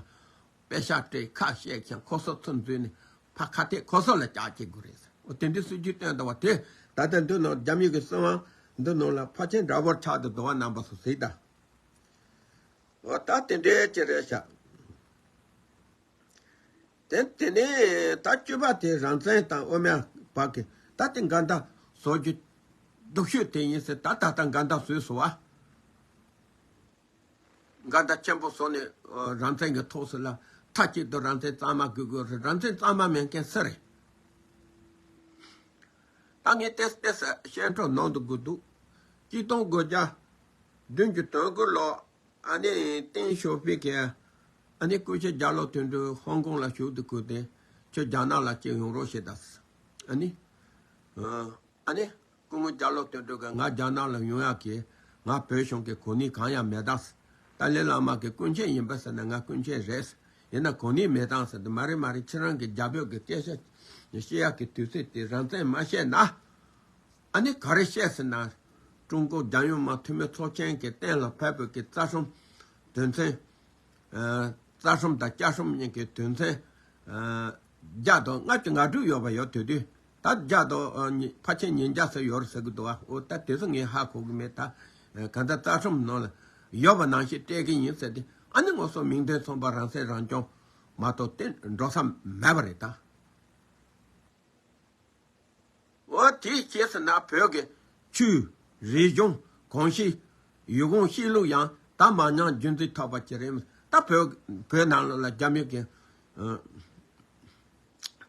དཔེ་ཤག་སྤྲད། ཁ་བཤད་མཁན་ཁོ་ཚོ་ཚུར་འཛུལ་ནས་ཕར་ཁ་གཏད་ཁོ་ཚོ་ལ་བཅག་བྱེད་དགོས་རེད། འོ་དེ་འདྲའི་སྲིད་ཇུས་བཏོན་འདུག་བ། དེ་ད་ལྟ་འདི་ནང་རྒྱ་མི་གི་སྲིད་དབང་འདི་ནང་ལ་ཕལ་ཆེར་འདྲ་པོར་ཆགས་འདུག་འདུག་བ། རྣམ་པ་ཚོ་གཟིགས་དང་། འོ་ད་དེ་འདྲའི་ཅིག་རེད་ཤག་དེ་དེ་ནས་ད་བཅུ་པ་དེ་རང་བཙན་དང་དབུ་མའི་བར་གྱི་ད་དེ་འགལ་ཟླ་བཟོ་རྒྱུ་སྡུག་ཤོས་དེ་ཡིན་ཟེར། ད་ད་ལྟ་འགལ་ཟླ་བཟོས་སོང་བ། འགལ་ཟླ་ཆེན་པོ་བཟོས་ནས་རང་བཙན་གྱི་ཐོག་སུ་ལ་མཐའ་གཅིག་ཏུ་རང་བཙན་གཙང་མ་དགོས་དགོས་རེད། རང་བཙན་གཙང་མ་མེད་མཁན་སུ་རེད། ད་ངས་ཏེས་ཏེས་བཤད་འཕྲོ་ནང་དུ་དགོས་འདུག་གཅིག་སྟོང་དགུ་བརྒྱ་བདུན་ཅུ་དོན་དགུ་ལོ། ཨ་ནི་ཏེང་ཞའོ་ཕིང་གིས་ཨ་ནི་སྐུ་ཞབས་རྒྱ་ལོ་དོན་གྲུབ་ཧོང་ཀོང་ལ་བཞུགས་འདུག་གོ། དེ་ཁྱོད་རྒྱ་ནག་ལ་སྐྱེལ་ཡོང་རོགས་བྱེད་དང་། ཨ་ནི་ཨ་ནི་སྐུ་ངོ་རྒྱ་ལོ་དོན་གྲུབ་ཀྱིས་ང་རྒྱ་ནག་ལ་ཡོང་ཡག་གི་ང་བོད་གཞུང་གི་གོ་གནས་གང་ཡང་མེད་དང་། ཏཱ་ལའི་བླ་མ་གི་སྐུ་མཆེད་ཡིན་པ་ཟེར་ན་ང་སྐུ་མཆེད་རེད། ཡིན་ན་གོ་གནས་མེད་དང་ཟེར་དུས། མ་རེད་མ་རེད། ཁྱེད་རང་གི་རྒྱ་བོད་ཀྱི་སྐད་ཆ་བཤད་ཡག་གི་དུས་ཚོད་དེ་རང་བཙན་མ་བཤད་ན། ཨ་ནི་ག་རེ་བཤད་ཟེར་ན། ཀྲུང་གོ་རྒྱལ་ཡོངས་མི་འཐུས་མི་ཚོགས་ཆེན་གྱི་གཏན་ལ་ཕབ་པའི་གི་རྩ་ཁྲིམས་དོན་ཚན། ཨ་རྩ་ཁྲིམས་དང་བཅའ་ཁྲིམས་གཉིས་ཀྱི་དོན་ཚན། ཨ་བརྒྱ་དང་ལྔ་བཅུ་ང་དྲུག་ཡོད་པ་ཡོད། དེ་དུས་ད་བརྒྱ་དང་ཨ་ཉི་ཕལ་ཆེར་ཉིས་བརྒྱ་ཙམ་ཡོད་རེད་ཟེར་གི་འདུག་བ། འོ་ད་དེ་ཚོ་ངས་ཧ་གོ་གི་མེད། ད་གང་ལྟར་རྩ་ཁྲིམས་ནང་ལ་ཡོད་པ་ནང་བཞིན་སྤྲད་གི་ཡིན་ཟེར་ཏེ། ཨ་ནི་ང་ཚོ་མིང་དོན་མཚུངས་པ་རང་སྲིད་རང་སྐྱོང་མ་གཏོགས་དེ་འགྲོ་ས་མེད་པ་རེད་ད། འོ་དེ་བྱས་ཟེར་ན་བོད་ཀྱི་ཆོས། རིག་གཞུང་། གོམས་གཤིས། ཡུལ་གོམས་གཤིས་ལུགས་ཡང་ད་མ་ཉམས་རྒྱུན་འཛིན་ཐུབ་པ་ཅིག་རེད། ད་བོད་བོད་ནང་ལོགས་ལ་རྒྱ་མི་གི་ཨ་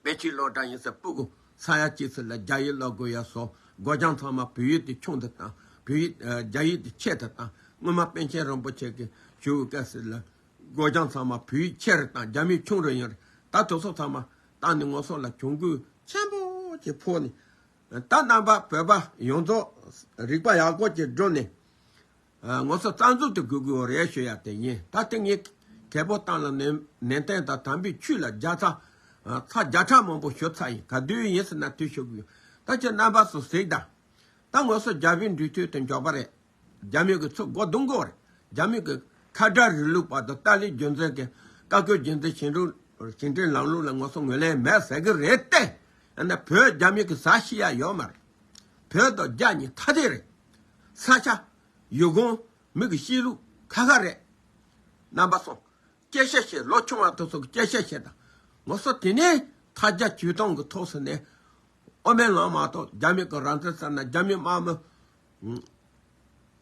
དཔེ་ཆའི་སློབ་གྲྭ་ཡིན་ཟེར། སྤུ་གུ་ས་ཡ་གཅིག་ཙམ་ལ་རྒྱ་ཡིག་སློབ་དགོས་ཡ་བཟོ། སྒོ་བྱང་ཚང་མ་བོད་ཡིག་དེ་ཆུང་དུ་བཏང་། བོད་ཡིག་ཨ་རྒྱ་ཡིག་དེ་ཆེ་དུ་བཏང་། སྔོན་མ་པཎ་ཆེན་རིན་པོ་ཆེ་གིས་ཞུ་བའི་སྐབས་སུ་ལ་སྒོ་བྱང་ཚང་མ་བོད་ཡིག་ཆེ་རུ་བཏང་། རྒྱ་མི་ཆུང་རུ་ཡོང་རེད། ད་དེ་ཚོ་ཚང་མ་བཏང་ནས་ང་ཚོ་ལ་གྱོང་གུན་ཆེན་པོ་ཅིག་ཕོག་ནས། ད་རྣམ་པ་བོད་པ་ཡོངས་རྫོགས་རིག་པ་ཡག་པོ་ཅིག་བསྒྲུབས་ནས། ཨ་ང་ཚོ་རྩ་འཛུགས་དེ་དགོས་དགོས་རེད་ཞུ་ཡ་དེ་ཡིན། ད་དེ་ངས་གལ་པོ་བཏང་ལ་ནན་ནན་ཏན་དང་དམ་པའི་ཆོས་ལ་བརྒྱ་ཚ་ཨ་ཚ་བརྒྱ་ཕྲག་མང་པོ་ཞུ་ཚར་ཡིན། ག་དུས་ཡིན་ཟེར་ན་དུས་ཞུ་གི་ཡོད། ད་ཁྱེད་རྣམ་པ་ཚོ་གཟིགས་དང་། ད་ང་ཚོ་རྒྱ་བོད་འབྲེལ་མཐུད་དེ་མགྱོགས་པ་རེད། རྒྱ་མི་གི་ཚུར་མགོ་རྡུང་དགོས་རེད། རྒྱ་མི་གི་ཁ་བརྡ་རིང་ལུགས་བར་དུ་ཏཱ་ལའི་རྒྱུ་མཚན་གྱི་བཀའ་བཀོད་རྒྱུ་མཚན་ཞི་འགྲིག་ཞི་འགྲིག་ལམ་ལུགས་ལ་ང་ཚོ་ངོས་ལེན་མེད་ཟེར་གི་རེད་དེ། ཡང་ན་བོད་རྒྱ་མི་གི་ཟ་ཤི་ཡ་ཡོད་མ་རེད། བོད་དང་རྒྱ་གཉིས་ཐ་དད་རེད། ས་ཆ། ཡུལ་གོང་། མི་གི་གཤིས་ལུགས་ཁ་ཁ་རེད། རྣམ་པ་སོང་། སྐད་ཆ་བཤད། ལོ་ཆུང་བ་དེ་ཚོ་གི་སྐད་ཆ་བཤད་དང་། ང་ཚོ་དེ་ནས་ཐ་རྒྱ་ཇུས་སྟོང་གི་ཐོག་སུ་ནས། ཨོ་མའི་ལང་མ་གཏོགས་རྒྱ་མི་གི་རང་བཙན་ཟེར་ན་རྒྱ་མི་དམག་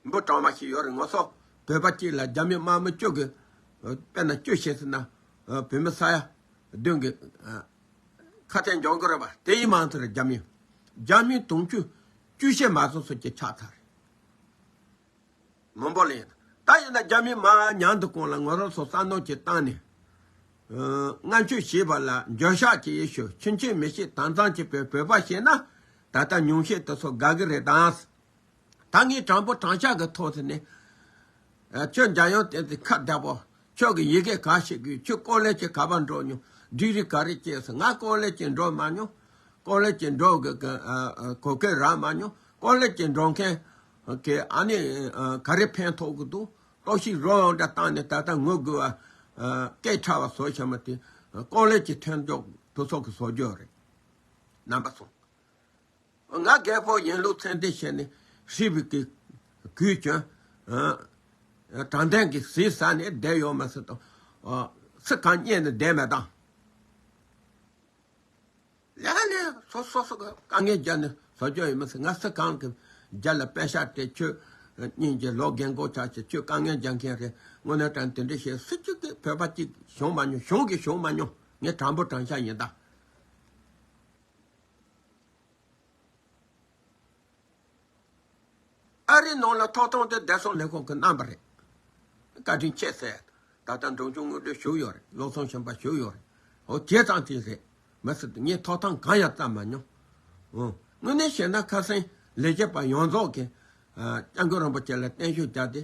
མི་འབུ་གྲང་མ་ཞིག་ཡོད་རེད། ང་ཚོ་བོད་པ་གཅིག་ལ་རྒྱ་མི་དམག་མི་བཅུ་གི། དཔེར་ན་བཅུ་བྱས་ཟེར་ན། བོད་མི་ས་ཡ་བདུན་གི་ཁ་གཏད་འཇོག་གི་རེད་པ། དེ་ཡིན་མ་ཚར་རྒྱ་མི། རྒྱ་མི་དུང་ཕྱུར་བཅུ་བྱས་མ་སོང་སོ་སྐྱེ་ཆགས་ཚར་རེད། མང་པོ་ལ་ཡིན། ད་ཡིན་ན་རྒྱ་མི་མ་མྱང་དུ་གོང་ལ་ང་རང་ཚོ་བསམ་བློ་ཅིག་བཏང་ནས། ཨ། ང་ཆོས་བྱེད་པ་ལ་འགྱོད་བཤགས་ཀྱི་ཡེ་ཤུ་ཆུན་ཆེན་མི་ཤེས་དྭངས་གཙང་གྱི་བོད་བོད་པ་བྱས་ན། ད་ལྟ་ཉུང་ཤས་དེ་ཚོ་དགའ་གི་རེད་དང་། ད་ངས་དྲང་པོ་དྲང་བཞག་གི་ཐོག་ཏུ་ནས། ཨ། ཁྱོད་འཇམ་དབྱངས་བསྟན་འཛིན་ཁ་བདག་པོ། ཁྱོད་ཀྱི་ཡི་གེ་ག་ཤེས་གི། ཁྱོད་ཀོ་ལེ་ཇི་ག་པར་འགྲོ་མྱོང་། ཌིག་རི་ག་རེ་སྐྱེས་སོང་། ང་ཀོ་ལེ་ཇི་འགྲོ་མ་མྱོང་། ཀོ་ལེ་ཇི་འགྲོ་གི་གི། ཨ། ཨ། གོ་སྐབས་རག་མ་མྱོང་། ཀོ་ལེ་ཇི་འགྲོ་མཁན་གི་ཨ་ནི། ཨ། ག་རེ་ཕན་ཐོགས་གི་འདུག་ལྟོགས་ཤི་རོ་འདྲ་བཏང་ནས་ད་ལྟ་ངུ་དགོས་པ། ཨ། སྐད་ཕྲ་བ་བཟོ་བྱ་མ་དེ། ཀོ་ལེ་ཇི་ཐོན་འཇོག་དུ་ཚོགས་ཀྱི་བཟོ་རྒྱུ་རེད། རྣམ་པ་ཚོ། ང་རྒད་པོ་ཡིན་ལུགས་མཚན་ལྡན་བྱས་ནས་ཧྲིལ་པོ་གི་གུས་ཀྱང་། ཨ། དྲང་བདེན་གྱི་ཟས་ཟ་ནས་བསྡད་ཡོད་མ་ཟེར་དང་། ཨ། སུ་གང་རྙེད་ནས་བསྡད་མེད་དང་། ལས་ཀ་ལས་སོ་སོ་སོ་གི་དཀའ་ངལ་རྒྱབ་ནས་བཟོ་རྒྱུ་ཡིན་མ་ཟེར། ང་སུ་གང་གི་རྒྱབ་ལ་པད་ཤག་སྤྲད། ཁྱོད་སྙིང་རྗེ་ལོ་རྒན་གོག་ཆགས་ཀྱི། ཁྱོད་དཀའ་ངལ་རྒྱག་མཁན་རེད། དངོས་གནས་དྲང་དེ་འདྲ་བྱས་སུ་གཅིག་གིས་བོད་པ་གཅིག་བྱུང་མ་མྱོང་། བྱུང་གི་བྱུང་མ་མྱོང་། ངས་དྲང་པོ་དྲང་བཞག་ཡིན་ད། ཨ་རིའི་ནང་ལ་ཐོབ་ཐང་དེ་བདེ་སྲུང་ལས་ཁུངས་ཀྱིས་གནང་བ་རེད། བཀའ་དྲིན་ཆེ་ཟེར། ད་ལྟ་འབྲོང་ཆུང་དངོས་འབྲེལ་ཞུགས་ཡོད་རེད། བློ་བཟང་ཆོས་འཕེལ་ཞུགས་ཡོད་རེད། འོ་དེ་ཙམ་ཅིག་རེད། མ་ཟད་ངས་ཐོབ་ཐང་གང་ཡང་བཏང་མ་མྱོང་། འོ་དངོས་གནས་བཤད་ན་ཁ་སང་ལས་བྱེད་པ་ཡོངས་རྫོགས་ཀྱིས། ཨ། སྐྱབས་མགོན་རིན་པོ་ཆེ་ལ་བརྟན་བཞུགས་བརྒྱབ་སྟེ།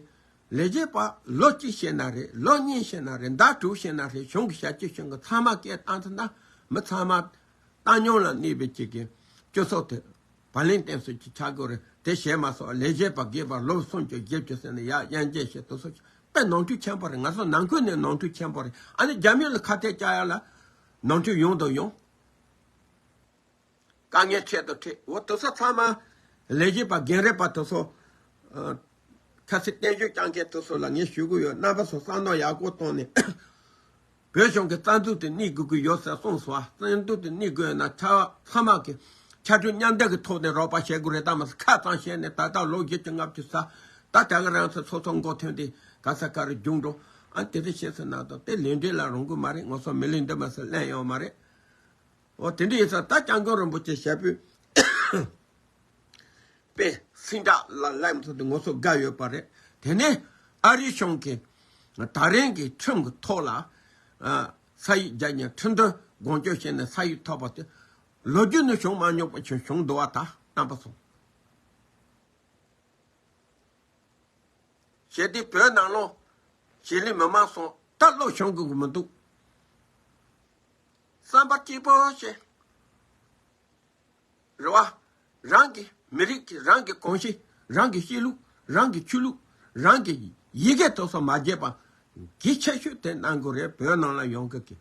ལས་བྱེད་པ་ལོ་གཅིག་བྱས་ན་རེད། ལོ་གཉིས་བྱས་ན་རེད། ཟླ་དྲུག་བྱས་ན་རེད། གཞུང་གི་ཞབས་ཕྱི་གཞུང་གི་ཚང་མ་སྐད་བཏང་ཐུབ་ན། མི་ཚང་མ་བཏང་སྙོམས་ལ་གནས་པའི་གཅིག་གི་སྤྱི་ཚོགས་དེ་བག་ལེན་བསྟེན་སྲོལ་གྱི་ཆགས་དགོས་རེད། དེ་བྱས་མ་སོང་ལས་བྱེད་པ་རྒས་པ་ལོ་སུམ་ཅུ་བཞི་བཅུ་ཟེར་ནས་ཡར་དབྱེ་འབྱེད་བྱེད་དུ་སོང་། དཔེ་ནོར་འཁྲུལ་ཆེན་པོ་རེད། ང་ཚོ་ནང་ཁུལ་ནས་ནོར་འཁྲུལ་ཆེན་པོ་རེད། ཨ་ནི་རྒྱ་མི་ལ་ཁ་གཏད་བཅག་ཡ་ལ་ནོར་འཁྲུལ་ཡོང་དང་ཡོང་། དཀའ་ངལ་འཕྲད་དང་འཕྲད། འོ་དེ་ཚོ་ཚང་མ་ལས་བྱེད་པ་རྒན་རབས་པ་དེ་ཚོ། ཨ། ཁ་སང་བརྟན་བཞུགས་བསྐྱངས་མཁན་དེ་ཚོ་ལ་ངས་ཞུ་གི་ཡོད། རྣམ་པ་ཚོ་བསམ་བློ་ཡག་པོ་བཏང་ནས། བོད་གཞུང་གི་རྩ་འཛུགས་དེ་གནས་དགོས་ཀྱི་ཡོད་ཟེར་གསུངས་སོང་། རྩ་འཛུགས་དེ་གནས་དགོས་ན་ཆ་ཚང་མ་གི་ཕྱར་གྲུ་མཉམ་འདེགས་ཀྱི་ཐོག་ནས་རོགས་པ་བྱེད་དགོས་རེད། ད་མ་ཁ་ཙམ་བྱས་ནས་ད་ལྟ་ལོ་བཞི་བཅུ་ལྔ་བཅུ་ཟ། ད་དེ་ག་རང་ཚོ་སོ་སོ་མགོ་ཐོན་ཏེ་ག་ས་ག་རུ་རྒྱུགས་འགྲོ། ཨ་དེ་འདྲ་བྱས་ཟེར་ན་ད་དེ་ལས་འབྲས་ལ་རུང་གི་མ་རེད། ང་ཚོ་མི་ལུས་འདི་མ་ཟེར་ལེན་ཡོད་མ་རེད། འོ་དེ་འདྲ་ཡིན་ཙང་ད་སྐྱབས་མགོན་རིན་པོ་ཆེ་ཞབས་པུས་པས་སིང་དྲག་ལ་ལབ་ཐུབ་དུས་ང་ཚོ་དགའ་ཡོད་པ་རེད། དེ་ནས་ཨ་རིའི་གཞུང་གིས་ད་རིང་གི་ཁྲིམས་ཀྱི་ཐོག་ལ། ཨ། ས་ཡིག་བརྒྱབ་ནས་ཁྲིམས་དོན་དགོངས་སྐྱོར་བྱས་ནས་ས་ཡིག་ཐོབ་པ་དེ་ལོ་རྒྱུས་ནས་བྱུང་མ་མྱོང་པ་ཞིག་བྱུང་འདུག་བ། ད་རྣམ་པ་ཚོ། གལ་ཏེ་བོད་ནང་ལོགས་གཞིས་ལུས་མི་མང་སོགས་ད་བློ་ཞུམ་དགོས་ཀྱི་མི་འདུག་བསམ་པ་གཅིག་པོ་བྱས། རེད་བ། རང་གི་མི་རིགས་ཀྱི་རང་གི་གོམས་གཤིས། རང་གི་གཤིས་ལུགས། རང་གི་ཆོས་ལུགས། རང་གི་ཡི་གེ་དེ་ཚོ་མ་བརྗེད་པ་གལ་ཆེ་ཤོས་དེ་གནང་དགོས་རེད། བོད་ནང་ལ་ཡོང་མཁན་གྱི།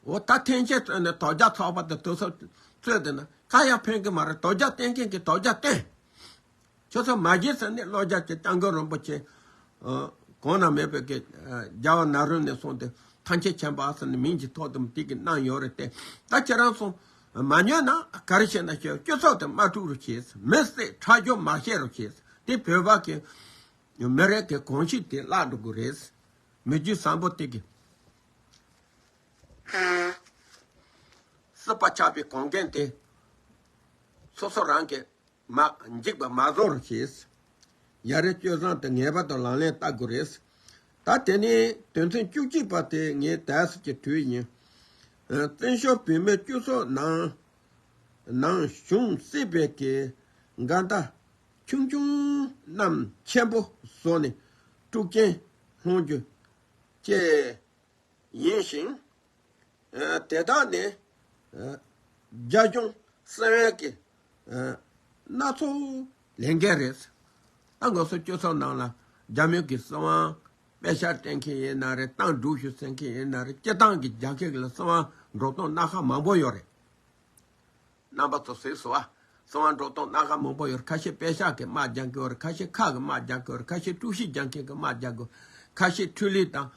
འོ་ད་འཐེན་འཁྱེར་བཙོན་ནས་དོལ་རྒྱལ་ཚོགས་པ་དང་དེ་ཚོ་རྩོད་བསྡད་ན་གང་ཡང་ཕན་གྱི་མ་རེད། དོལ་རྒྱལ་བསྟེན་མཁན་གྱིས་དོལ་རྒྱལ་བསྟེན། ཁྱོད་ཚོ་མ་བརྗེད་ཟེར་ནས་བློ་རྒྱ་ཆེ་སྐྱབས་མགོན་རིན་པོ་ཆེ། ཨ། གོང་ན་མེད་པའི་གི། ཨ། རྒྱལ་བ་ན་རོ་ནས་བཟུང་སྟེ་ཐམས་ཅད་མཁྱེན་པ་ཟེར་ནས་མིང་གི་ཐོག་ཏུ་དེ་གི་གནང་ཡོད་རེད་དེ། ད་ཁྱེད་རང་ཚོ་མ་ཉོས་ན་ག་རེ་བྱས་ན་བྱས། སྤྱི་ཚོགས་དེ་དམག་འཁྲུག་རུ་བྱས། མི་བསད་ཁྲག་སྦྱོར་མ་བཤད་རུ་བྱས། དེ་བོད་པ་གི་མི་རིགས་ཀྱི་གོམས་གཤིས་དེ་བརླག་འགྲོ་གི་རེད། མི་རྒྱུད་བཟང་པོ་དེ་གི་སྲིད་པ་ཆགས་པའི་གོམས་འགལ་དེ་སོ་སོ་རང་གི་མ་འཇིག་པ་མ་བཟོ་རུ་བྱས། ཡ་རབས་སྤྱོད་བཟང་དེ་ངེས་པར་དུ་ལག་ལེན་བསྟར་དགོས་རེད། ད་དེ་ནས་དོན་ཚན་བཅུ་གཅིག་པ་དེ་ངས་དལ་སུ་གྱི་དུས་ཡིན། ཨ། བཙན་བྱོལ་བོད་མིའི་སྤྱི་ཚོགས་ནང་ནང་གཞུང་སྲིད་པའི་གི་འགལ་ཟླ་ཆུང་ཆུང་རྣམས་ཆེན་པོ་བཟོ་ནས་དཀྲུག་རྐྱེན་སློང་རྒྱུ་བཅས་ཡིན་ཞིང་། ཨ། དེ་དག་ནི། ཨ། རྒྱ་གཞུང་སྲིད་དབང་གི། ཨ། སྣ་ཚོགས་ལས་འགན་རེད། ད་ང་ཚོ་སྤྱི་ཚོགས་ནང་ལ་རྒྱ་མི་གི་སྲིད་དབང་པད་ཤག་སྤྲད་མཁན་ཡིན་ན་རེད། ཏང་སྒྲུབ་ཞུ་ཟེར་མཁན་ཡིན་ན་རེད། སྤྱི་བཏང་གི་རྒྱལ་ཁབ་ལ་སྲིད་དབང་འགྲོ་སྟངས་སྣ་ཁ་མང་པོ་ཡོད་རེད། རྣམ་པ་ཚོ་གཟིགས་སོང་ཨ། གསང་བ་འགྲོ་སྟངས་སྣ་ཁ་མང་པོ་ཡོད་རེད། ཁ་ཤས་པེ་ཤག་གི་དམག་རྒྱག་གི་ཡོད་རེད། ཁ་ཤས་ཁ་གི་དམག་རྒྱག་གི་ཡོད་རེད། ཁ་ཤས་དཀྲུག་ཤིང་རྒྱག་མཁན་གི་དམག་རྒྱག་གི་ཡོད། ཁ་ཤས་འཕྲུལ་ལས་དང་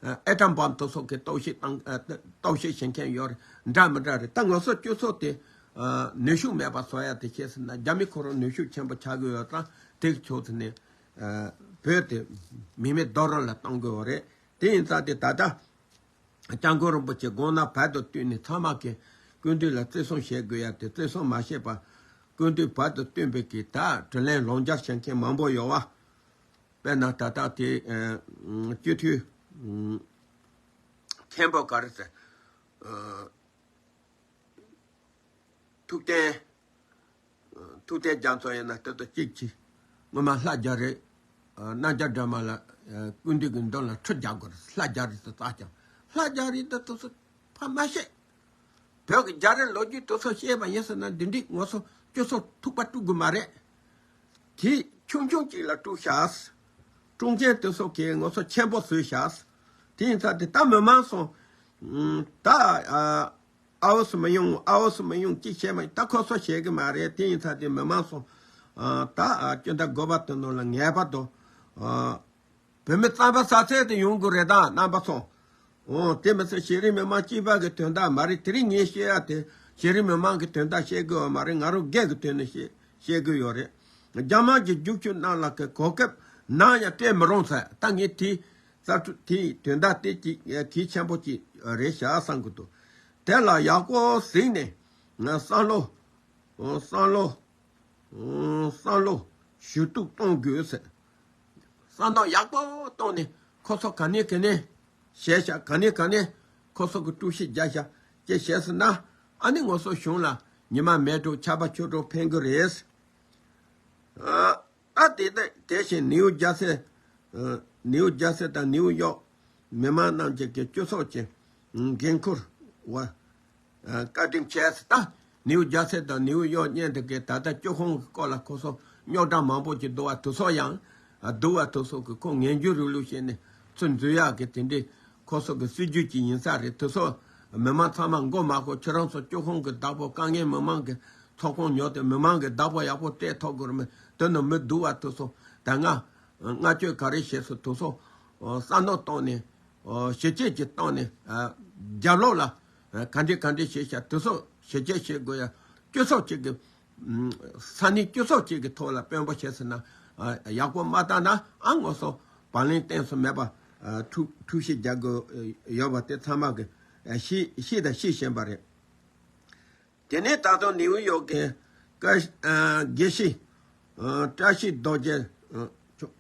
ཨེ་ཊམ་བམ་དེ་སོགས་ཀྱི་སྟོབས་ཤུགས་བཏང་ཨ་སྟོབས་ཤུགས་བྱེད་མཁན་ཡོད་རེད། འདྲ་མི་འདྲ་རེད། ད་ང་ཚོ་སྤྱི་ཚོགས་དེ་ཨ་ནུས་ཤུགས་མེད་པ་བཟོ་ཡ་དེ་བྱས་ཟིན་ན། རྒྱ་མི་ཁོ་རང་ནུས་ཤུགས་ཆེན་པོ་ཆགས་ཀྱི་ཡོད་ཙང་། དེ་གི་ཕྱོགས་དེ་ནས་ཨ་བོད་དེ་མི་མེད་རྡོ་རུ་ལ་གཏོང་དགོས་པ་རེད། དེ་ཡིན་ཙང་དེ་ད་ལྟ་སྐྱབས་མགོན་རིན་པོ་ཆེ་དགོངས་གནང་བར་དུ་བསྟུན་ནས། ཚང་མ་གིས་སྐུ་མདུན་ལ་བརྩི་སྲུང་བྱེད་དགོས་ཡ་དེ། བརྩི་སྲུང་མ་བྱས་པར་སྐུ་མདུན་བར་དུ་བསྟུན་པའི་གི་ད་དྲིན་ལན་ལོག་འཇལ་བྱེད་མཁན་མང་པོ་ཡོད་བ། དཔེར་ན་ད་ལྟ་དེ་ཨ་སྤྱི་འཐུས་ཨ་མཁན་པོ་ག་རེ་ཟེར། ཨ་ཐུབ་བསྟན། ཐུབ་བསྟན་རྒྱ་མཚོ་ཡིན་ན་དེ་དང་གཅིག་གིས་སྔོན་མ་ལྷ་རྒྱ་རི། ཨ་རྣམ་རྒྱལ་སྒྲོལ་མ་ལ་ཨ་སྐུ་མདུན་གྱི་མདུན་ལ་ཁྲི་རྒྱག་དགོས་རེད། ལྷ་རྒྱ་རི་དེ་བཙལ་ཀྱང་། ལྷ་རྒྱ་རི་དེ་དེ་ཚོ་ཕ་མ་ཤེས། བོད་ཀྱི་རྒྱལ་རབས་ལོ་རྒྱུས་དེ་ཚོ་ཤེས་པ་ཡིན་ཟེར་ན། འདི་འདྲའི་ང་ཚོ་སྤྱི་ཚོགས་ཐུག་པ་དཀྲུག་དགོས་མ་རེད། དེ་ཆུང་ཆུང་ཅིག་ལ་དཀྲུག་ཤག་དཀྲུག་མཁན་དེ་ཚོ་གིས་ང་ཚོ་ཆེན་པོ་བཟོས་ཤག་དེ་ཡིན་ཙང་དེ་ད་མི་མང་ཚོ་ད་ཨ་ཨའོ་སི་མི་ཡོང་། ཨའོ་སི་མི་ཡོང་། ཅི་བྱེད་མ། ད་ཁོ་ཚོ་བྱེད་གི་མ་རེད། དེ་ཡིན་ཙང་དེ་མི་མང་ཚོ་ཨ་ད་ཨ་སྤྱི་ཟླ་དགུ་པ་དེ་ནང་ལ་ངེས་པར་དུ་ཨ་བོད་མི་རྩམ་པ་ཟ་ཚད་དུ་ཡོང་དགོས་རེད་ད། རྣམ་པ་ཚོ། འོ་དེ་མི་ཚད་གཞི་རིམ་མི་མང་གཅིག་པ་གི་དོན་དག་མ་རེད། དེ་རིང་ངས་བཤད་ཡ་དེ་གཞི་རིམ་མི་མང་གི་དོན་དག་བཤད་དགོས་པ་མ་རེད། ང་རང་སྒེར་གྱི་དོན་ནས་བཤད་བཤད་དགོས་ཡོད་རེད། རྒྱ་དམར་གྱི་རྒྱུག་ཆུ་རྣམས་ལ་གི་གོ་སྐབས་ནམ་ཡང་སྤྲད་མི་རུང་ཟེར། ད་ངས་དེ་ས་ཁྲུ་དེའི་དོན་དག་དེ་གཅིག་གལ་ཆེན་པོ་གཅིག་རེད་བཞག་བསམ་གི་འདུག་དེ་ལ་ཡག་པོ་གཟིགས་ནས་ང་བསམ་བློ་བསམ་བློ་བསམ་བློ་ཞུ་གཏུག་གཏོང་དགོས་ཟེར། བསམ་བློ་ཡག་པོ་བཏང་ནས། ཁོ་ཚོ་ག་ནས་ག་ནས་བྱས་ཤག་ག་ནས་ག་ནས་ཁོ་ཚོ་གི་དཀྲུག་ཤིང་རྒྱག་ཤག་ཅེས་བྱས་ཟིན་ན། ཨ་ནི་ང་ཚོ་གཞུང་ལ་ཉི་མ་མེད་འགྲོ། ཆར་པ་ཆུ་དྲོད་འཕེལ་གི་རེད། ཨ་ད་དེ་དེ་དེ་བཞིན་ནིའུ་ཇར་སི། ཨ་ནིའུ་ཇར་སི་དང་ནིའུ་ཡོག་མི་མང་རྣམས་ཀྱི་གི་སྤྱི་ཚོགས་ཀྱི་འགན་འཁུར་བ། ཨ་བཀའ་དྲིན་ཆེ་ཟེར། ད་ནིའུ་ཇར་སི་དང་ནིའུ་ཡོག་གཉིས་དེ་གའི་ད་ལྟ་སྤྱི་ཁོངས་ཀྱི་སྐོར་ལ་ཁོ་ཚོ་རྙོག་དྲ་མང་པོ་ཅིག་འདུག་པ་དེ་ཚོ་ཡང་། ཨ་འདུག་པ་དེ་ཚོ་གི་ཁོ་ངན་ཇུས་རུ་ལུགས་བྱས་ནས་ཚུར་འཛུལ་ཡག་གི་དེ་འདྲའི་ཁོ་ཚོ་གི་སྲིད་ཇུས་ཅིག་ཡིན་ས་རེད། དེ་ཚོ་མི་མང་ཚང་མ་མགོ་མ་འཁོར། ཁྱེད་རང་ཚོ་སྤྱི་ཁོངས་ཀྱི་བདག་པོ། དཀའ་ངལ་མི་མང་གི་ཚོགས་ཁང་ཉོས་ཏེ་མི་མང་གི་བདག་པོ་ཡག་པོ་སྤྲད་ཐུབ་དགོས་རེད། མི་དེ་ནི་མི་སྡུག་པ་དེ་ཚོ་ད་སྔ་བསྔགས་བརྗོད་ག་རེ་བྱས་སོང་། དེ་ཚོ་བསམ་མནོ་བཏང་ནས། ཨོ་ཞི་བྱེད་ཀྱི་སྟེང་ནས་ཨ་རྒྱབ་ལོགས་ལ་ཨ་ག་འདྲས་ག་འདྲས་བྱས་ཤག་དེ་ཚོ་ཞི་བྱེད་བྱེད་དགོས་ཡ། སྤྱི་ཚོགས་གཅིག་གི་ཨམ་ས་གནས་སྤྱི་ཚོགས་གཅིག་གི་ཐོག་ལ་དཔོན་པོ་བྱས་ཟིན་ན། ཨ་ཡག་པོ་མ་བཏང་ན་ཨ་ང་ཚོ་བག་ལེན་གཏན་སུ་མེད་པ་ཨ་འཁྲུག་འཁྲུག་གཞི་རྒྱག་དགོས་ཡོད་པ་དེ་ཚང་མ་གི་ཨ་ཤེས་ཤེས་དང་ཤེས་བཞིན་པ་རེད། དེ་ནས་ད་དུང་ནིའུ་ཡོག་གི་བཀའ་ཨ་དགེ་བཤེས་ཨ་བཀྲ་ཤིས་རྡོ་རྗེ་ཨ་མཆོག་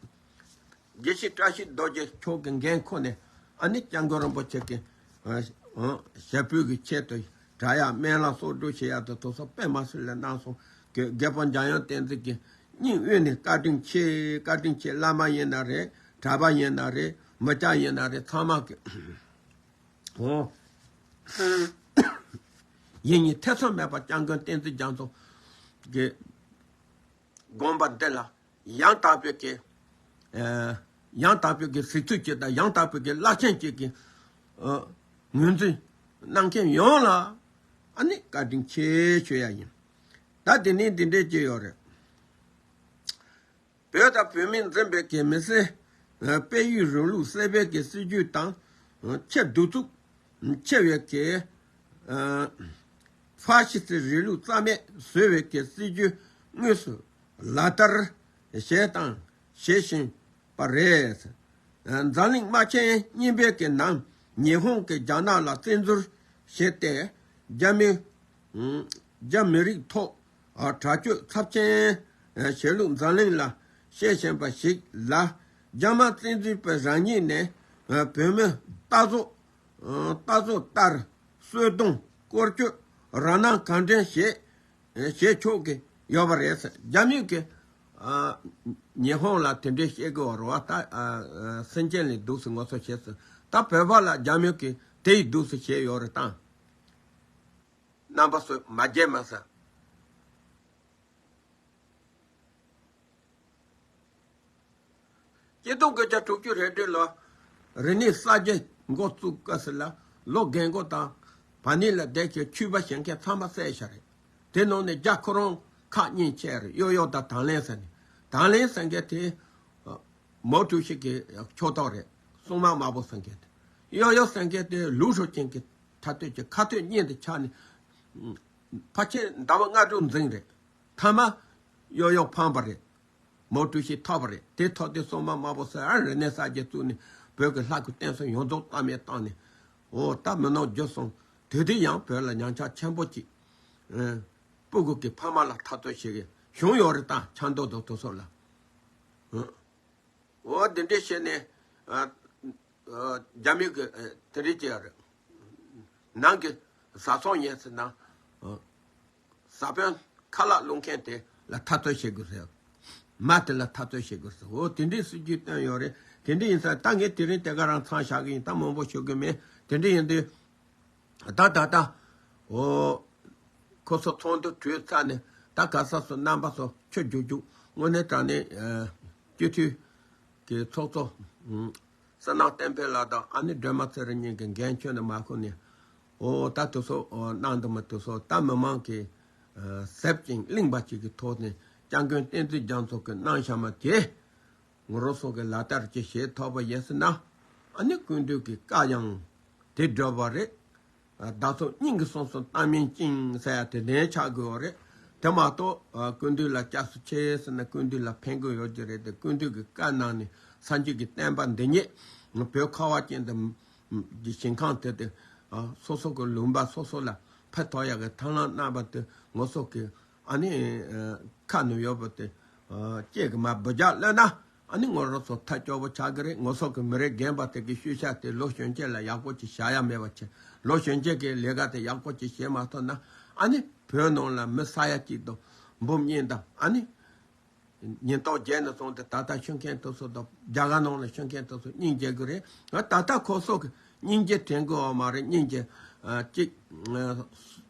དགེ་བཤེས་བཀྲ་ཤིས་རྡོ་རྗེ་མཆོག་གི་འགན་ཁུར་ནས། ཨ་ནི་སྐྱབས་མགོན་རིན་པོ་ཆེ་གི་ཨ་ཨ་ཞབས་པུས་ཀྱི་ཆེད་དུ་དྲག་ཡག་སྨན་བླ་གསོག་སྒྲུབ་བྱེད་ཡག་དང་དེ་ཚོ་དཔེ་མ་སྲིད་ལས་གནང་སོང་། དགེ་རྒན་པོ་འཇམ་དབྱངས་བསྟན་འཛིན་གྱི་སྙིང་དབུས་ནས་བཀའ་དྲིན་ཆེ། བཀའ་དྲིན་ཆེ། བླ་མ་ཡིན་ན་རེད། གྲྭ་པ་ཡིན་ན་རེད། མི་སྐྱ་ཡིན་ན་རེད། ཚང་མ་གི་འོ། ཡིད་གཉིས་ཐེ་ཚོམ་མེད་པར་སྐྱབས་མགོན་བསྟན་འཛིན་རྒྱ་མཚོ་གི་དགོངས་པ་འདི་ལ་ཡང་དག་པའི་གི་ཨ་ཡང་དག་པའི་གི་གཟིགས་ཚུལ་གཅིག་དང་། ཡང་དག་པའི་གི་རླབས་ཆེན་གཅིག་གི་ཨ་ངོས་འཛིན་གནང་མཁན་ཡོངས་ལ་ཨ་ནི་བཀའ་དྲིན་ཆེ་ཞུ་ཡ་ཡིན། ད་དེ་ནས་འདི་འདྲས་ཅིག་ཡོད་རེད། བོད་དང་བོད་མིས་འཛིན་པའི་གི་མི་སེར་ཨ་སྤེལ་ཡུལ་རིང་ལུགས་སེལ་བའི་གི་སྲིད་ཇུས་དང་། ཨ་ཆེས་གདུག་རྩུབ་ཆེ་བའི་གི་ཨ་ཧྥ་ཤི་སི་རིང་ལུགས་རྩ་མེད་བཟོ་བའི་གི་སྲིད་ཇུས་དངོས་སུ་ལག་བསྟར་བྱས་དང་བྱེད་བཞིན་པ་རེད། ཨ་འཛམ་གླིང་དམག་ཆེན་གཉིས་པའི་གི་ནང་ཉི་ཧོང་གིས་རྒྱ་ནག་ལ་བཙན་འཛུལ་བྱས་ཏེ། རྒྱ་མི་རྒྱ་མི་རིགས་ཐོག་དྲག་སྤྱོད་ཚབས་ཆེན་བྱེད་ལུགས་འཛམ་གླིང་ལ་བཤད་བཞིན་པ་ཞིག་ལ། རྒྱ་དམར་བཙན་འཛུལ་པས་རང་ཉིད་ནས་བོད་མི་རྟ་ཟོག་རྟ་ཟོག་ལྟར་གསོད་རྡུང་སྐོར་སྐྱོད་རང་སྣང་གང་དྲན་བྱེད་བྱེད་ཆོག་གི་ཡོད་པ་རེད། རྒྱ་མི་གིས་ཉི་ཧོང་ལ་དེ་འདྲའི་བཤད་གི་ཡོད་རེད་བ། ད་སེམས་ཅན་ལས་སྡུག་སེ་ངོ་ཚ་བྱེད་ཟེར། ད་བོད་པ་ལ་རྒྱ་མི་གིས་དེ་ཡི་སྡུག་སེ་བྱས་ཡོད་རེད་དང་། རྣམ་པ་ཚོས་མ་བརྗེད་མ་ཟ། ཆིག་སྟོང་དགུ་བརྒྱ་དྲུག་ཅུ་རེ་དྲུག་ལོར་རིག་གནས་གསར་བརྗེ་འགོ་བཙུགས་སྐབས་སུ་ལ། ལོ་རྒན་འཁོགས་དང་བ་ནི་ལ་དེ་གའི་ཆོས་པ་བྱེད་མཁན་ཚང་མ་བསད་བཞག་རེད། དེ་ནང་ནས་རྒྱ་ཁོ་རང་ ཁག་གཉིས་ཕྱེ་རེད། གཡོ་གཡོ་དང་དང་ལེན་ཟེར་ནས། དང་ལེན་ཟེར་མཁན་དེ་ཨ་མའོ་ཀྲུའུ་ཞི་གི་ཕྱོགས་གཏོགས་རེད། སྲུང་མ་དམར་པོ་ཟེར་མཁན་དེ། གཡོ་གཡོ་ཟེར་མཁན་དེ་ལུའུ་ཧྲུའུ་ཅིན་གི་མཐའ་སྟོད་ཀྱི་ཁ་སྟོད་གཉིས་དེ་ཆགས་ནས། ཕལ་ཆེར་ཟླ་བ་ལྔ་དྲུག་འཛིན་རེད། མཐའ་མ་གཡོ་གཡོ་འཕངས་པ་རེད། མའོ་ཀྲུའུ་ཞི་ཐོབ་པ་རེད། དེ་ཐོབ་དུས་སྲུང་མ་དམར་པོ་ཟེར་ཨ་རི་ནས་གསར་བརྗེ་བཙུགས་ནས། བོད་ཀྱི་ལྷ་སྐུ་རྟེན་གསུམ་ཡོངས་རྫོགས་རྟག་མེད་བཏང་ནས། འོ་ད་མི་ནག་བརྒྱུད་སོང་། དེ་དུས་ཡང་བོད་ལ་ཉམས་ཆག་ཆེན་པོ་ཅིག་ཨ་སྤུ་གུ་གི་ཕ་མ་ལ་འཐབ་རྩོད་བྱེད་མཁན་བྱུང་ཡོད་རེད། ད་ཆབ་མདོ་དང་དེ་སོགས་ལ། ཨ་འོ་འདི་འདྲས་བྱས་ནས། ཨ་ཨ་རྒྱ་མི་གི་ཨ་དེ་འདྲས་བྱས་རེད། ནང་གི་བཟའ་ཚང་ཡིན་ཟེར་ན། ཨ་བཟའ་དཔོན་ཁ་ལག་བླུག་མཁན་དེ་ལ་འཐབ་རྩོད་བྱེད་དགོས་ཟེར། མ་དེ་ལ་འཐབ་རྩོད་བྱེད་དགོས་ཟེར། འོ་དེ་འདྲའི་སྲིད་ཇུས་བཏོན་ཡོད་རེད། དེ་འདྲ་ཡིན་ཙང་ད་ངས་དེ་རིང་དེ་ག་རང་མཚམས་བཞག་གི་ཡིན། ད་མང་པོ་ཞུ་གི་མེད། དེ་འདྲ་ཡིན་དུས། ད་ད་ད། འོ། ཁོ་ཚོ་ཚོགས་འདུ་གྲོལ་ཚར་ནས། ད་ག་ས་སུ་རྣམ་པ་ཚོ་ཆུ་རྒྱུག་རྒྱུག་དངོས་གནས་དྲང་གནས་ཨ་སྤྱི་འཐུས་ཀྱི་ཚོགས་གཙོ། ཨ་བསོད་ནམས་བསྟན་འཕེལ་ལགས་དང་ཨ་ནེ་སྒྲོལ་མ་ཚེ་རིང་གཉིས་ཀྱིས་འགན་ཁྱོན་ནས་མ་ཁུར་ནས། འོ་ད་དེ་ཚོ་འོ་གནང་འདུག་མ། དེ་ཚོ་ད་མི་མང་གིས་ཨ་གཟབ་ཅིང་བརླིང་བ་ཅིག་གི་ཐོག་ནས་སྐྱབས་མགོན་བསྟན་འཛིན་རྒྱ་མཚོ་གིས་གནང་བཞག་མ་དེ། ང་རང་ཚོ་གིས་ལག་བསྟར་ཅིག་བྱེད་ཐུབ་པ་ཡིན་ཟེར་ན། ཨ་ནི་སྐུ་མདུན་གྱི་བཀའ་ཡང་དེ་འགྲུབ་པ་རེད། བདག་ཚོ་སྙིང་གི་གསུང་གསུམ་བཏང་མིན་ཅིང་ཟེར་ཡ་དེ་ལན་ཆགས་དགོས་པ་རེད། དེ་མ་གཏོགས་སྐུ་མདུན་ལ་སྐྱབས་སུ་མཆི་ཟེར་ན་སྐུ་མདུན་ལ་ཕན་གི་ཡོད་ཀྱི་རེད་དེ། སྐུ་མདུན་གྱི་བཀའ་གནང་ནས་སངས་རྒྱས་ཀྱི་བསྟན་པ་འདི་ཉིད་བོད་ཁ་བ་ཅན་དུ་གི་ཞིང་ཁམས་དེ་དེ་སོ་སོ་གི་ལུང་པ་སོ་སོ་ལ་ཕན་ཐོགས་ཡག་གི་ཐབས་ལམ་གནང་བ་དེ་ང་ཚོ་གི་ཨ་ནི་ཨ་ཁ་ནང་ཡོད་པ་དེ་ཨ་ཅིག་གི་མར་འབུད་རྒྱག་སླེབས་ན། ཨ་ནི་ང་རང་ཚོ་ཐལ་སྐྱོ་པོ་ཆགས་ཀྱི་རེད། ང་ཚོ་གི་མི་རེ་རྒན་པ་དེ་གི་ཤུལ་བཞག་དེ་ལོ་གཞོན་སྐྱེས་ལ་ཡག་པོ་ཅིག་བྱ་ཡ་མེད་པ་བྱས། ལོ་གཞོན་སྐྱེས་ཀྱི་ལས་ཀ་དེ་ཡག་པོ་ཅིག་བྱེད་མ་ཐུབ་ན། ཨ་ནི་བོད་ནང་ལ་མི་ས་ཡ་གཅིག་དང་འབུམ་གཉིས་དང་། ཨ་ནི་ཉིན་ཐོ་བརྒྱད་ནས་བཟུང་སྟེ་ད་ལྟ་ཤི་མཁན་དེ་ཚོ་དང་རྒྱ་གར་ནང་ལ་ཤི་མཁན་དེ་ཚོ་སྙིང་རྗེ་གི་རེད། ང་ད་ལྟ་ཁོ་ཚོ་གི་སྙིང་རྗེ་དྲན་གི་ཡོད་མ་རེད། སྙིང་རྗེ་ཨ་གཅིག་ཨ་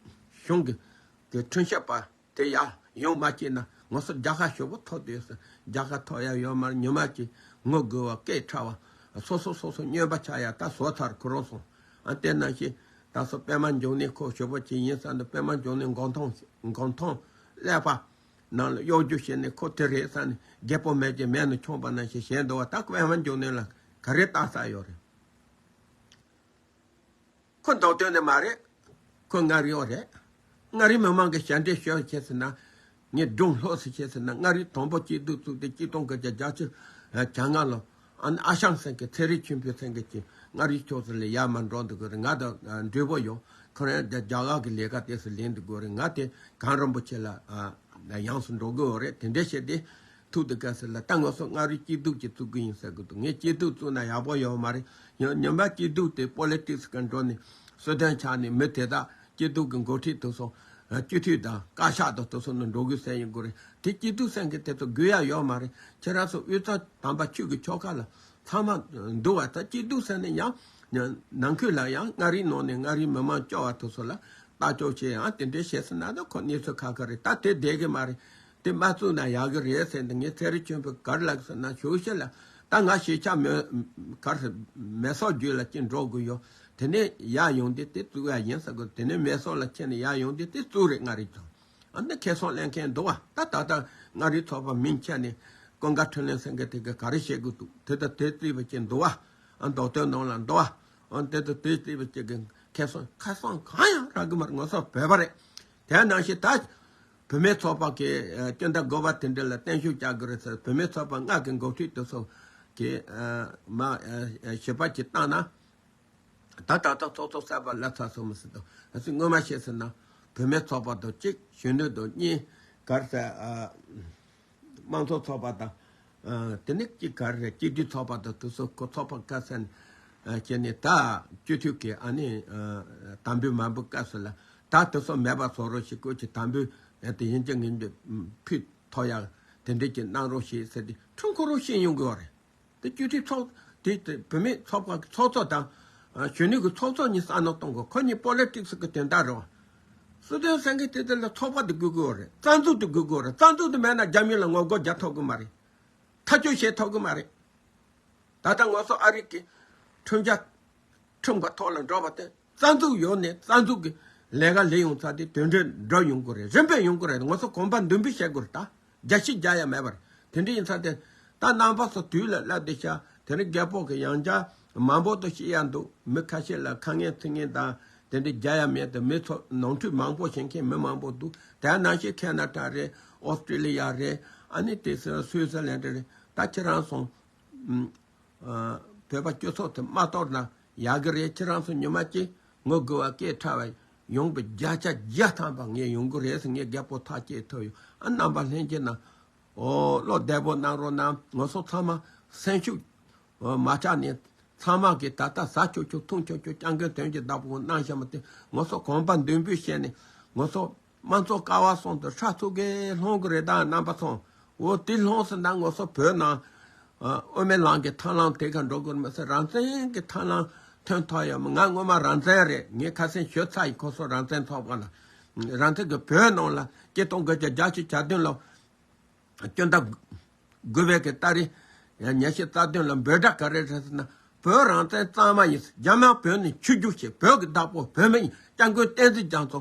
གཞུང་གི་གི་ཁྲིམས་ཞིབ་པ་དེ་ཡར་ཡོང་མ་བྱས་ན་ང་ཚོ་རྒྱལ་ཁ་ཞེ་པོ་ཐོབ་བསྡད་ཡོད་ཟེར། རྒྱལ་ཁ་ཐོབ་ཡ་ཡོད་མ་རེད། ཉི་མ་གཅིག་ངུ་དགོས་པ་སྐད་ཕྲ་བ། སོ་སོ་སོ་སོ་སྨྱོན་པ་ཆགས་ཡ་ད་བཟོ་ཚར་ཁོ་རང་སོང་། ཨ་དེ་ནང་བཞིན་ད་སོ་པད་མ་འབྱུང་གནས་ཁོ་ཞེ་པོ་ཅིག་ཡིན་ས་འདུག་པད་མ་འབྱུང་གནས་མགོ་ཐོང་མགོ་ཐོང་ཀླད་པ་ནང་ལ་གཡོ་སྒྱུ་བྱས་ནས་ཁོ་དེ་རེད་ས་ནས་རྒད་པོ་མེད་ཀྱི་མེད་ནས་མཆོངས་པ་ནང་བཞིན་བྱས་འདུག་བ། ད་པད་མ་འབྱུང་གནས་ལ་ག་རེ་བཏང་ས་ཡོད་རེད། ཁོ་མདོ་སྟོད་ནས་མ་རེད། ཁོ་མངའ་རིས་པ་རེད། མངའ་རིས་མི་མང་གི་ཞབས་འདྲེན་ཞུ་བྱས་ཟེར་ན། ངས་སྒྲུང་ལྷག་ཙམ་བྱས་ཟེར་ན། མངའ་རིས་དང་པོ་སྐྱིད་སྡུག་བཙུགས་ཏེ་གཅིག་སྟོང་དགུ་བརྒྱ་བརྒྱད་ཅུ་གྱ་ལྔ་ལོ། ཨ་ནི་ཨ་ཞང་ཟེར་མཁན་ཚེ་རིང་ཆོས་འཕེལ་ཟེར་མཁན་གྱིས་མངའ་རིས་ཕྱོགས་སུ་ལ་ཡར་མར་འགྲོ་འདུག་གི་རེད། ང་དང་འབྲེལ་བ་ཡོད། ཁོ་རང་རྒྱ་རྒྱ་གར་གྱི་ལས་ཀ་དེ་ཚོ་ལས་འདུག་གི་རེད། ང་དེ་གངས་རིན་པོ་ཆེ་ལ་ཨ་ཡོངས་སུ་འགྲོ་གི་ཡོད་རེད། དེ་འདྲ་བྱས་ཏེ། ཐུག་དུས་སྐབས་སུ་ལ་ད་ང་ཚོ་མངའ་རིས་སྐྱིད་སྡུག་ཅིག་བཙུགས་ཀྱི་ཡིན་ཟེར་གི་འདུག་ངས་སྐྱིད་སྡུག་བཙུགས་ན་ཡག་པོ་ཡོད་མ་རེད། ཉི་ཉི་མ་སྐྱིད་སྡུག་དེ་པོ་ལི་ཊིག་སི་ག་འགྲོ་ནས་གསོལ་སྟོན་ཆགས་ནས་མི་དེ་དག་སྐྱིད་སྡུག་གི་འགོ་ཁྲིད་དེ་ཚོ་སྤྱི་འཐུས་དང་བཀའ་ཤག་དང་དེ་ཚོ་ནང་འགྲོ་དགོས་ཟེར་ཡིན་དགོས་རེད། དེ་སྐྱིད་སྡུག་ཟེར་མཁན་དེ་ཚོ་དགོས་ཡ་ཡོད་མ་རེད། ཁྱེད་རང་ཚོ་དབུས་གཙང་དམ་པ་ཆོས་ཀྱི་ཆོལ་ཁ་ལ་ཚང་མ་འདུ་བ། ད་སྐྱིད་སྡུག་ཟེར་ནས་ཡང་ནང་ཁུལ་ལ་ཡང་མངའ་རིས་ནང་ནས་མངའ་རིས་མི་མང་སྐྱོ་བ་དེ་ཚོ་ལ་ལྟ་སྐྱོང་བྱེད་ཡང་དེ་འདྲའི་བྱེད་ཟེར་ན་ད་ཁོ་གནས་ཚུལ་ཁག་ཁག་རེད། ད་དེ་བསྡད་གི་མ་རེད། དེ་མ་བཙུགས་ན་ཡག་གི་རེད་ཟེར་ནས། ངས་ཚེ་རིང་ཆོས་འཕེལ་ག་རེ་ལབ་ཟེར་ན། ཞུ་ཤེས་ལ་ད་ང་གཞིས་ཆགས་མེ་ག་རེ་མེ་སོག་བརྒྱུད་ལ་ཅིག་འགྲོ་དགོས་ཡོད། དེ་ནས་ཡར་ཡོང་དུས་དེ་བཙུགས་ཡ་ཡིན་ཟེར་གི། དེ་ནས་མེ་སོག་ལ་ཁྱེར་ནས་ཡར་ཡོང་དུས་དེ་བཙུགས་རེད། མངའ་རིས་ཚོགས། ཨ་ནི་ཁེ་བཟང་ལེན་མཁན་འདུག་བ། ད་ད་ལྟ་མངའ་རིས་ཚོགས་པ་མིང་ཁྱེར་ནས་ཀུན་དགའ་འཕྲིན་ལས་ཟེར་མཁན་དེ་གིས་ག་རེ་བཤད་གི་འདུག་དེ་ད་དེ་རྩིས་པ་ཅིག་འདུག་བ། ཨ་མདོ་སྟོད་ནང་ལ་འདུག་བ། ཨ་དེ་ད་དེ་རྩིས་པ་ཅིག་གིས་ཁེ་བཟང་ཁ་སང་གང་ཡང་རག་གི་མ་རེད། ང་ཚོ་བོད་པ་རེད། དེ་ནང་བཞིན་ད་བུད་མེད་ཚོགས་པ་གི་ཨ་སྤྱི་ཟླ་དགུ་པ་དེ་འདྲ་ལ་བརྟན་བཞུགས་བྱ་དགོས་རེད་ཟེར། བུད་མེད་ཚོགས་པ་ལྔ་གི་འགོ་ཁྲིད་དེ་ཚོ་གི་ཨ་མ་ཨ་ཞིབ་པ་ཅིག་བཏང་ན། ད་ད་ལྟ་ཚོགས་གཙོ་གསར་པ་ལབ་ཚར་སོང་མི་སྲིད་དོ། ང་ཚོས་སྔོན་མ་བཤད་ཟིན་ན། བུད་མེད་ཚོགས་པ་དང་གཅིག་གཞོན་ནུ་དང་གཉིས། ག་རེ་ཟེར་ཨ། དམངས་གཙོ་ཚོགས་པ་དང་། ཨ་དེ་ནས་གཅིག་ག་རེ་རེད། སྤྱི་འཐུས་ཚོགས་པ་དང་དེ་ཚོ་ཁོ་ཚོགས་པ་བཀའ་སེང་བྱས་ནས། ད་སྤྱི་འཐུས་ཀྱི་ཨ་ནི་ཨ་དམ་འབུལ་མ་འབུལ་སྐབས་སུ་ལ་ད་དེ་ཚོ་མེད་པ་བཟོ་རོགས་ཞེས། ཁོ་ཅིག་དམ་འབུལ་ཨ་དེ་ཡིན་གཅིག་མིན་གཅིག་ཕུད་ཐོགས་ཡག་དེ་འདྲས་ཅིག་གནང་རོགས་ཞེས་ཟེར་ཏེ་ཁྲིམས་ཁོ་རང་ཤེས་ཡོང་གི་ཡོད་རེད། དེ་སྤྱི་འཐུས་ཚོགས་དེ་དེ་བུད་མེད་ཚོགས་པ་ཚོགས་གཙོ་དང་ཨ་གཞོན་ནུ་གི་ཚོགས་གཙོ་གཉིས་བསམ་བློ་གཏོང་དགོས། ཁོ་གཉིས་པོ་ལི་ཊིག་སི་གི་དོན་དག་རེད་བ། སྲིད་དོན་ཟེར་མཁན་དེ་དེ་ལ་ཚོགས་པ་དེ་དགོས་ཀྱི་ཡོད་རེད། རྩ་འཛུགས་དེ་དགོས་ཀྱི་ཡོད་རེད། རྩ་འཛུགས་དེ་མེད་ན་རྒྱ་མི་ལ་ངོ་རྒོལ་རྒྱག་ཐུབ་ཀྱི་མ་རེད། ཐག་གཅོད་བྱེད་ཐུབ་ཀྱི་མ་རེད། ད་ལྟ་ང་ཚོ་ཨ་རི་གི་ཁྲིམས་འཆར་ཁྲིམས་ཀྱི་ཐོག་ལ་འགྲོ་བ་དེ་རྩ་འཛུགས་ཡོད་ནས་རྩ་འཛུགས་ཀྱི་ ལས་ཀ་ལས་ཡོང་ཚར་དུས་དོན་འགྲུབ་འགྲུབ་ཡོང་གི་རེད། རིམ་པས་ཡོང་གི་རེད། ང་ཚོ་གོམ་པ་མདུན་སྤོས་བྱེད་དགོས་རེད། ད་རྒྱ་ཤི་རྒྱ་ཡ་མེད་པར་དེ་འདྲ་ཡིན་ཚར་དུས། ད་རྣམ་པ་ཚོ་དུས་ལ་བསླབ་བསྡད་ཤག་དེ་རིང་རྒད་པོ་གི་ཡང་བསྐྱར་མང་པོ་དུ་ཤི་ཡ་འདུག་མི་ཁ་ཤས་ལ་ཁ་ངན་ཚིག་ངན་དང་དེ་འདྲ་རྒྱ་ཡ་མེད་དུ། མི་ཚོ་ནོར་འཁྲུལ་མང་པོ་བྱེད་མཁན་མི་མང་པོ་འདུག་དེ་ནང་བཞིན་ཁེ་ན་ཌ་རེད། ཨོ་སི་ཀྲི་ལི་ཡ་རེད། ཨ་ནི་དེ་སུའི་སི་ལན་ཌ་རེད། ད་ཁྱེད་རང་ཚོ་ཨ། བོད་པ་སྤྱི་ཚོགས་དེ་མ་གཏོར་ན་ཡག་གི་རེད། ཁྱེད་རང་ཚོ་ཉི་མ་གཅིག་ངུ་དགོས་པ་སྐད་ཕྲ་བ་ཡོང་པའི་བརྒྱ་ཆ་བརྒྱ་ཐམ་པ་ངས་ཡོང་གི་རེད་ཟེར། ངས་རྒད་པོ་ཐག་བཅད་ཐུབ་ཡོད། ཨ། རྣམ་པ་ལྷན་རྒྱས་རྣམས། ཨོ། བློ་བདེ་པོ་གནང་རོགས་གནང་། ང་ཚོ་ཚང་མ་སེམས་ཤུགས་མ་ཆག་ནས། ཚང་མ་གིས་ད་ལྟ་ཟ་ཆོག་ཆོག་འཐུང་ཆོག་ཆོག་སྐྱབས་མགོན་དོན་གྱི་བདག་པོ་གནང་བཞག་མ་དེ། ང་ཚོ་གོམ་པ་མདུན་སྤོས་བྱས་ནས། ང་ཚོ་དམངས་གཙོ་ཀ་བ་གསུམ་དུ་ཧྲ་ཐུག་གེ་ལྷུང་གི་རེད། ད་རྣམ་པ་ཚོ། འོ་དེ་ལྷུང་སོང་ན་ང་ཚོ་བོད་ནང་། ཨ། དབུ་མའི་ལམ་གྱི་ཐར་ལམ་དེ་ག་འགྲོ་དགོས་མ་ཟད། རང་བཙན་གྱི་ཐར་ལམ་ཐོན་ཐུབ་ཡོད་མ། ང་སྔོན་མ་རང་བཙན་རེད། ངས་ཁ་སེང་ཞུས་ཚར་ཡིན། ཁོ་ཚོ་རང་བཙན་ཚོགས་པ་ལ། རང་བཙན་གྱི་བོད་ནང་ལ་ཆིག་སྟོང་དགུ་བརྒྱ་བརྒྱད་ཅུ་གྱ་བདུན་ལོ། སྤྱི་ཟླ་དགུ་པའི་གི་ཏ་རིག་ཉི་ཤུ་རྩ་བདུན་ལ་འབོད་སྒྲ་ག་རེ་རེད་ཟེར་ན། བོད་རང་བཙན་གཙང་མ་ཡིན། རྒྱ་དམར་བོད་ནས་ཆིབས་བསྒྱུར་བྱེད། བོད་ཀྱི་བདག་པོ་བོད་མི་ཡིན། སྐྱབས་མགོན་བསྟན་འཛིན་རྒྱ་མཚོ་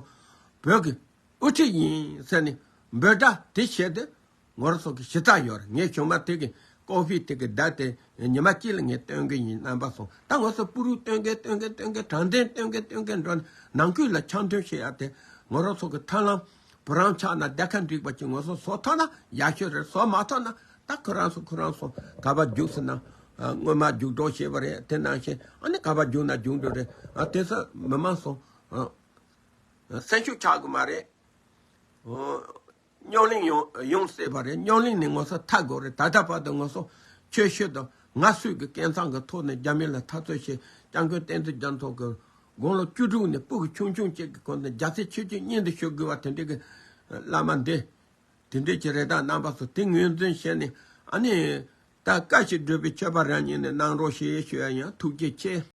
བོད་ཀྱི་དབུ་ཁྲིད་ཡིན་ཟེར་ནས་འབོད་སྒྲ་དེ་བྱས་ཏེ། ང་རང་ཚོ་གི་གཞི་རྩ་ཡོད་རེད། ངས་བྱུང་མ་དེ་གི་ཀོ་ཕི་དེ་གི་བརྡ་དེ་ཉི་མ་གཅིག་ལ་ངས་སྟོན་གི་ཡིན། རྣམ་པ་ཚོ། ད་ང་ཚོ་སྤུ་རུ་སྟོན་གི་སྟོན་གི་སྟོན་གི་དྲང་བདེན་སྟོན་གི་སྟོན་གི་འགྲོ་ནས་ནང་ཁུལ་ལ་འཆམ་མཐུན་བྱེད་ཡ་དེ། ང་རང་ཚོ་གི་ཐར་ལམ་བུ་རམ་ཆགས་ན་རྒྱལ་ཁ་འགྲིག་པ་ཅིག་ང་ཚོ་བཟོ་ཐུབ་ན་ཡག་ཤོས་རེད། བཟོ་མ་ཐུབ་ན་ད་ཁོ་རང་ཚོ་ཁོ་རང་ཚོ་ག་པར་རྒྱུགས་ཟེར་ན། ཨ། སྔོན་མ་རྒྱུགས་སྤྲོད་བྱས་པ་རེད། དེ་ནང་བཞིན་ཨ་ནི་ག་པར་རྒྱུགས་ན་རྒྱུགས་འགྲོ་རེད། ཨ། དེ་ཚོ་མི་མང་ཚོ། ཨ། སེམས་ཤུགས་ཆག་གི་མ་རེད། ཨོ། རྙོག་གླེང་ཡོང་ཡོང་སྲིད་པ་རེད། རྙོག་གླེང་ནས་ང་ཚོ་ཐར་དགོས་རེད། ད་ལྟ་བར་དུ་ང་ཚོ་ཆོས་ཤུལ་དུ་ངལ་གསོ་གི་སྐལ་བཟང་གི་ཐོག་ནས་རྒྱ་མི་ལ་འཐབ་རྩོད་བྱས། སྐྱབས་མགོན་བསྟན་འཛིན་རྒྱ་མཚོ་གི་དགུང་ལོ་བཅུ་དྲུག་ནས་སྤུ་གུ་ཆུང་ཆུང་གཅིག་གི་སྐོར་ནས་རྒྱལ་སྲས་ཆོས་ཀྱི་སྙིང་དུ་ཞུ་དགོས་པ་དེ་འདྲའི་གི་བླ་མ་འདི་དེ་འདྲའི་ཅིག་རེད། ད་རྣམ་པ་ཚོ་དེ་ངོས་འཛིན་བྱས་ནས། ཨ་ནི་ད་བཀའ་བཞིན་སྒྲུབ་པའི་མཆོད་པ་རང་ཉིད་ནས་གནང་རོགས་ཞེས་ཞུ་ཡ་ཡིན། ཐུགས་རྗེ་ཆེ།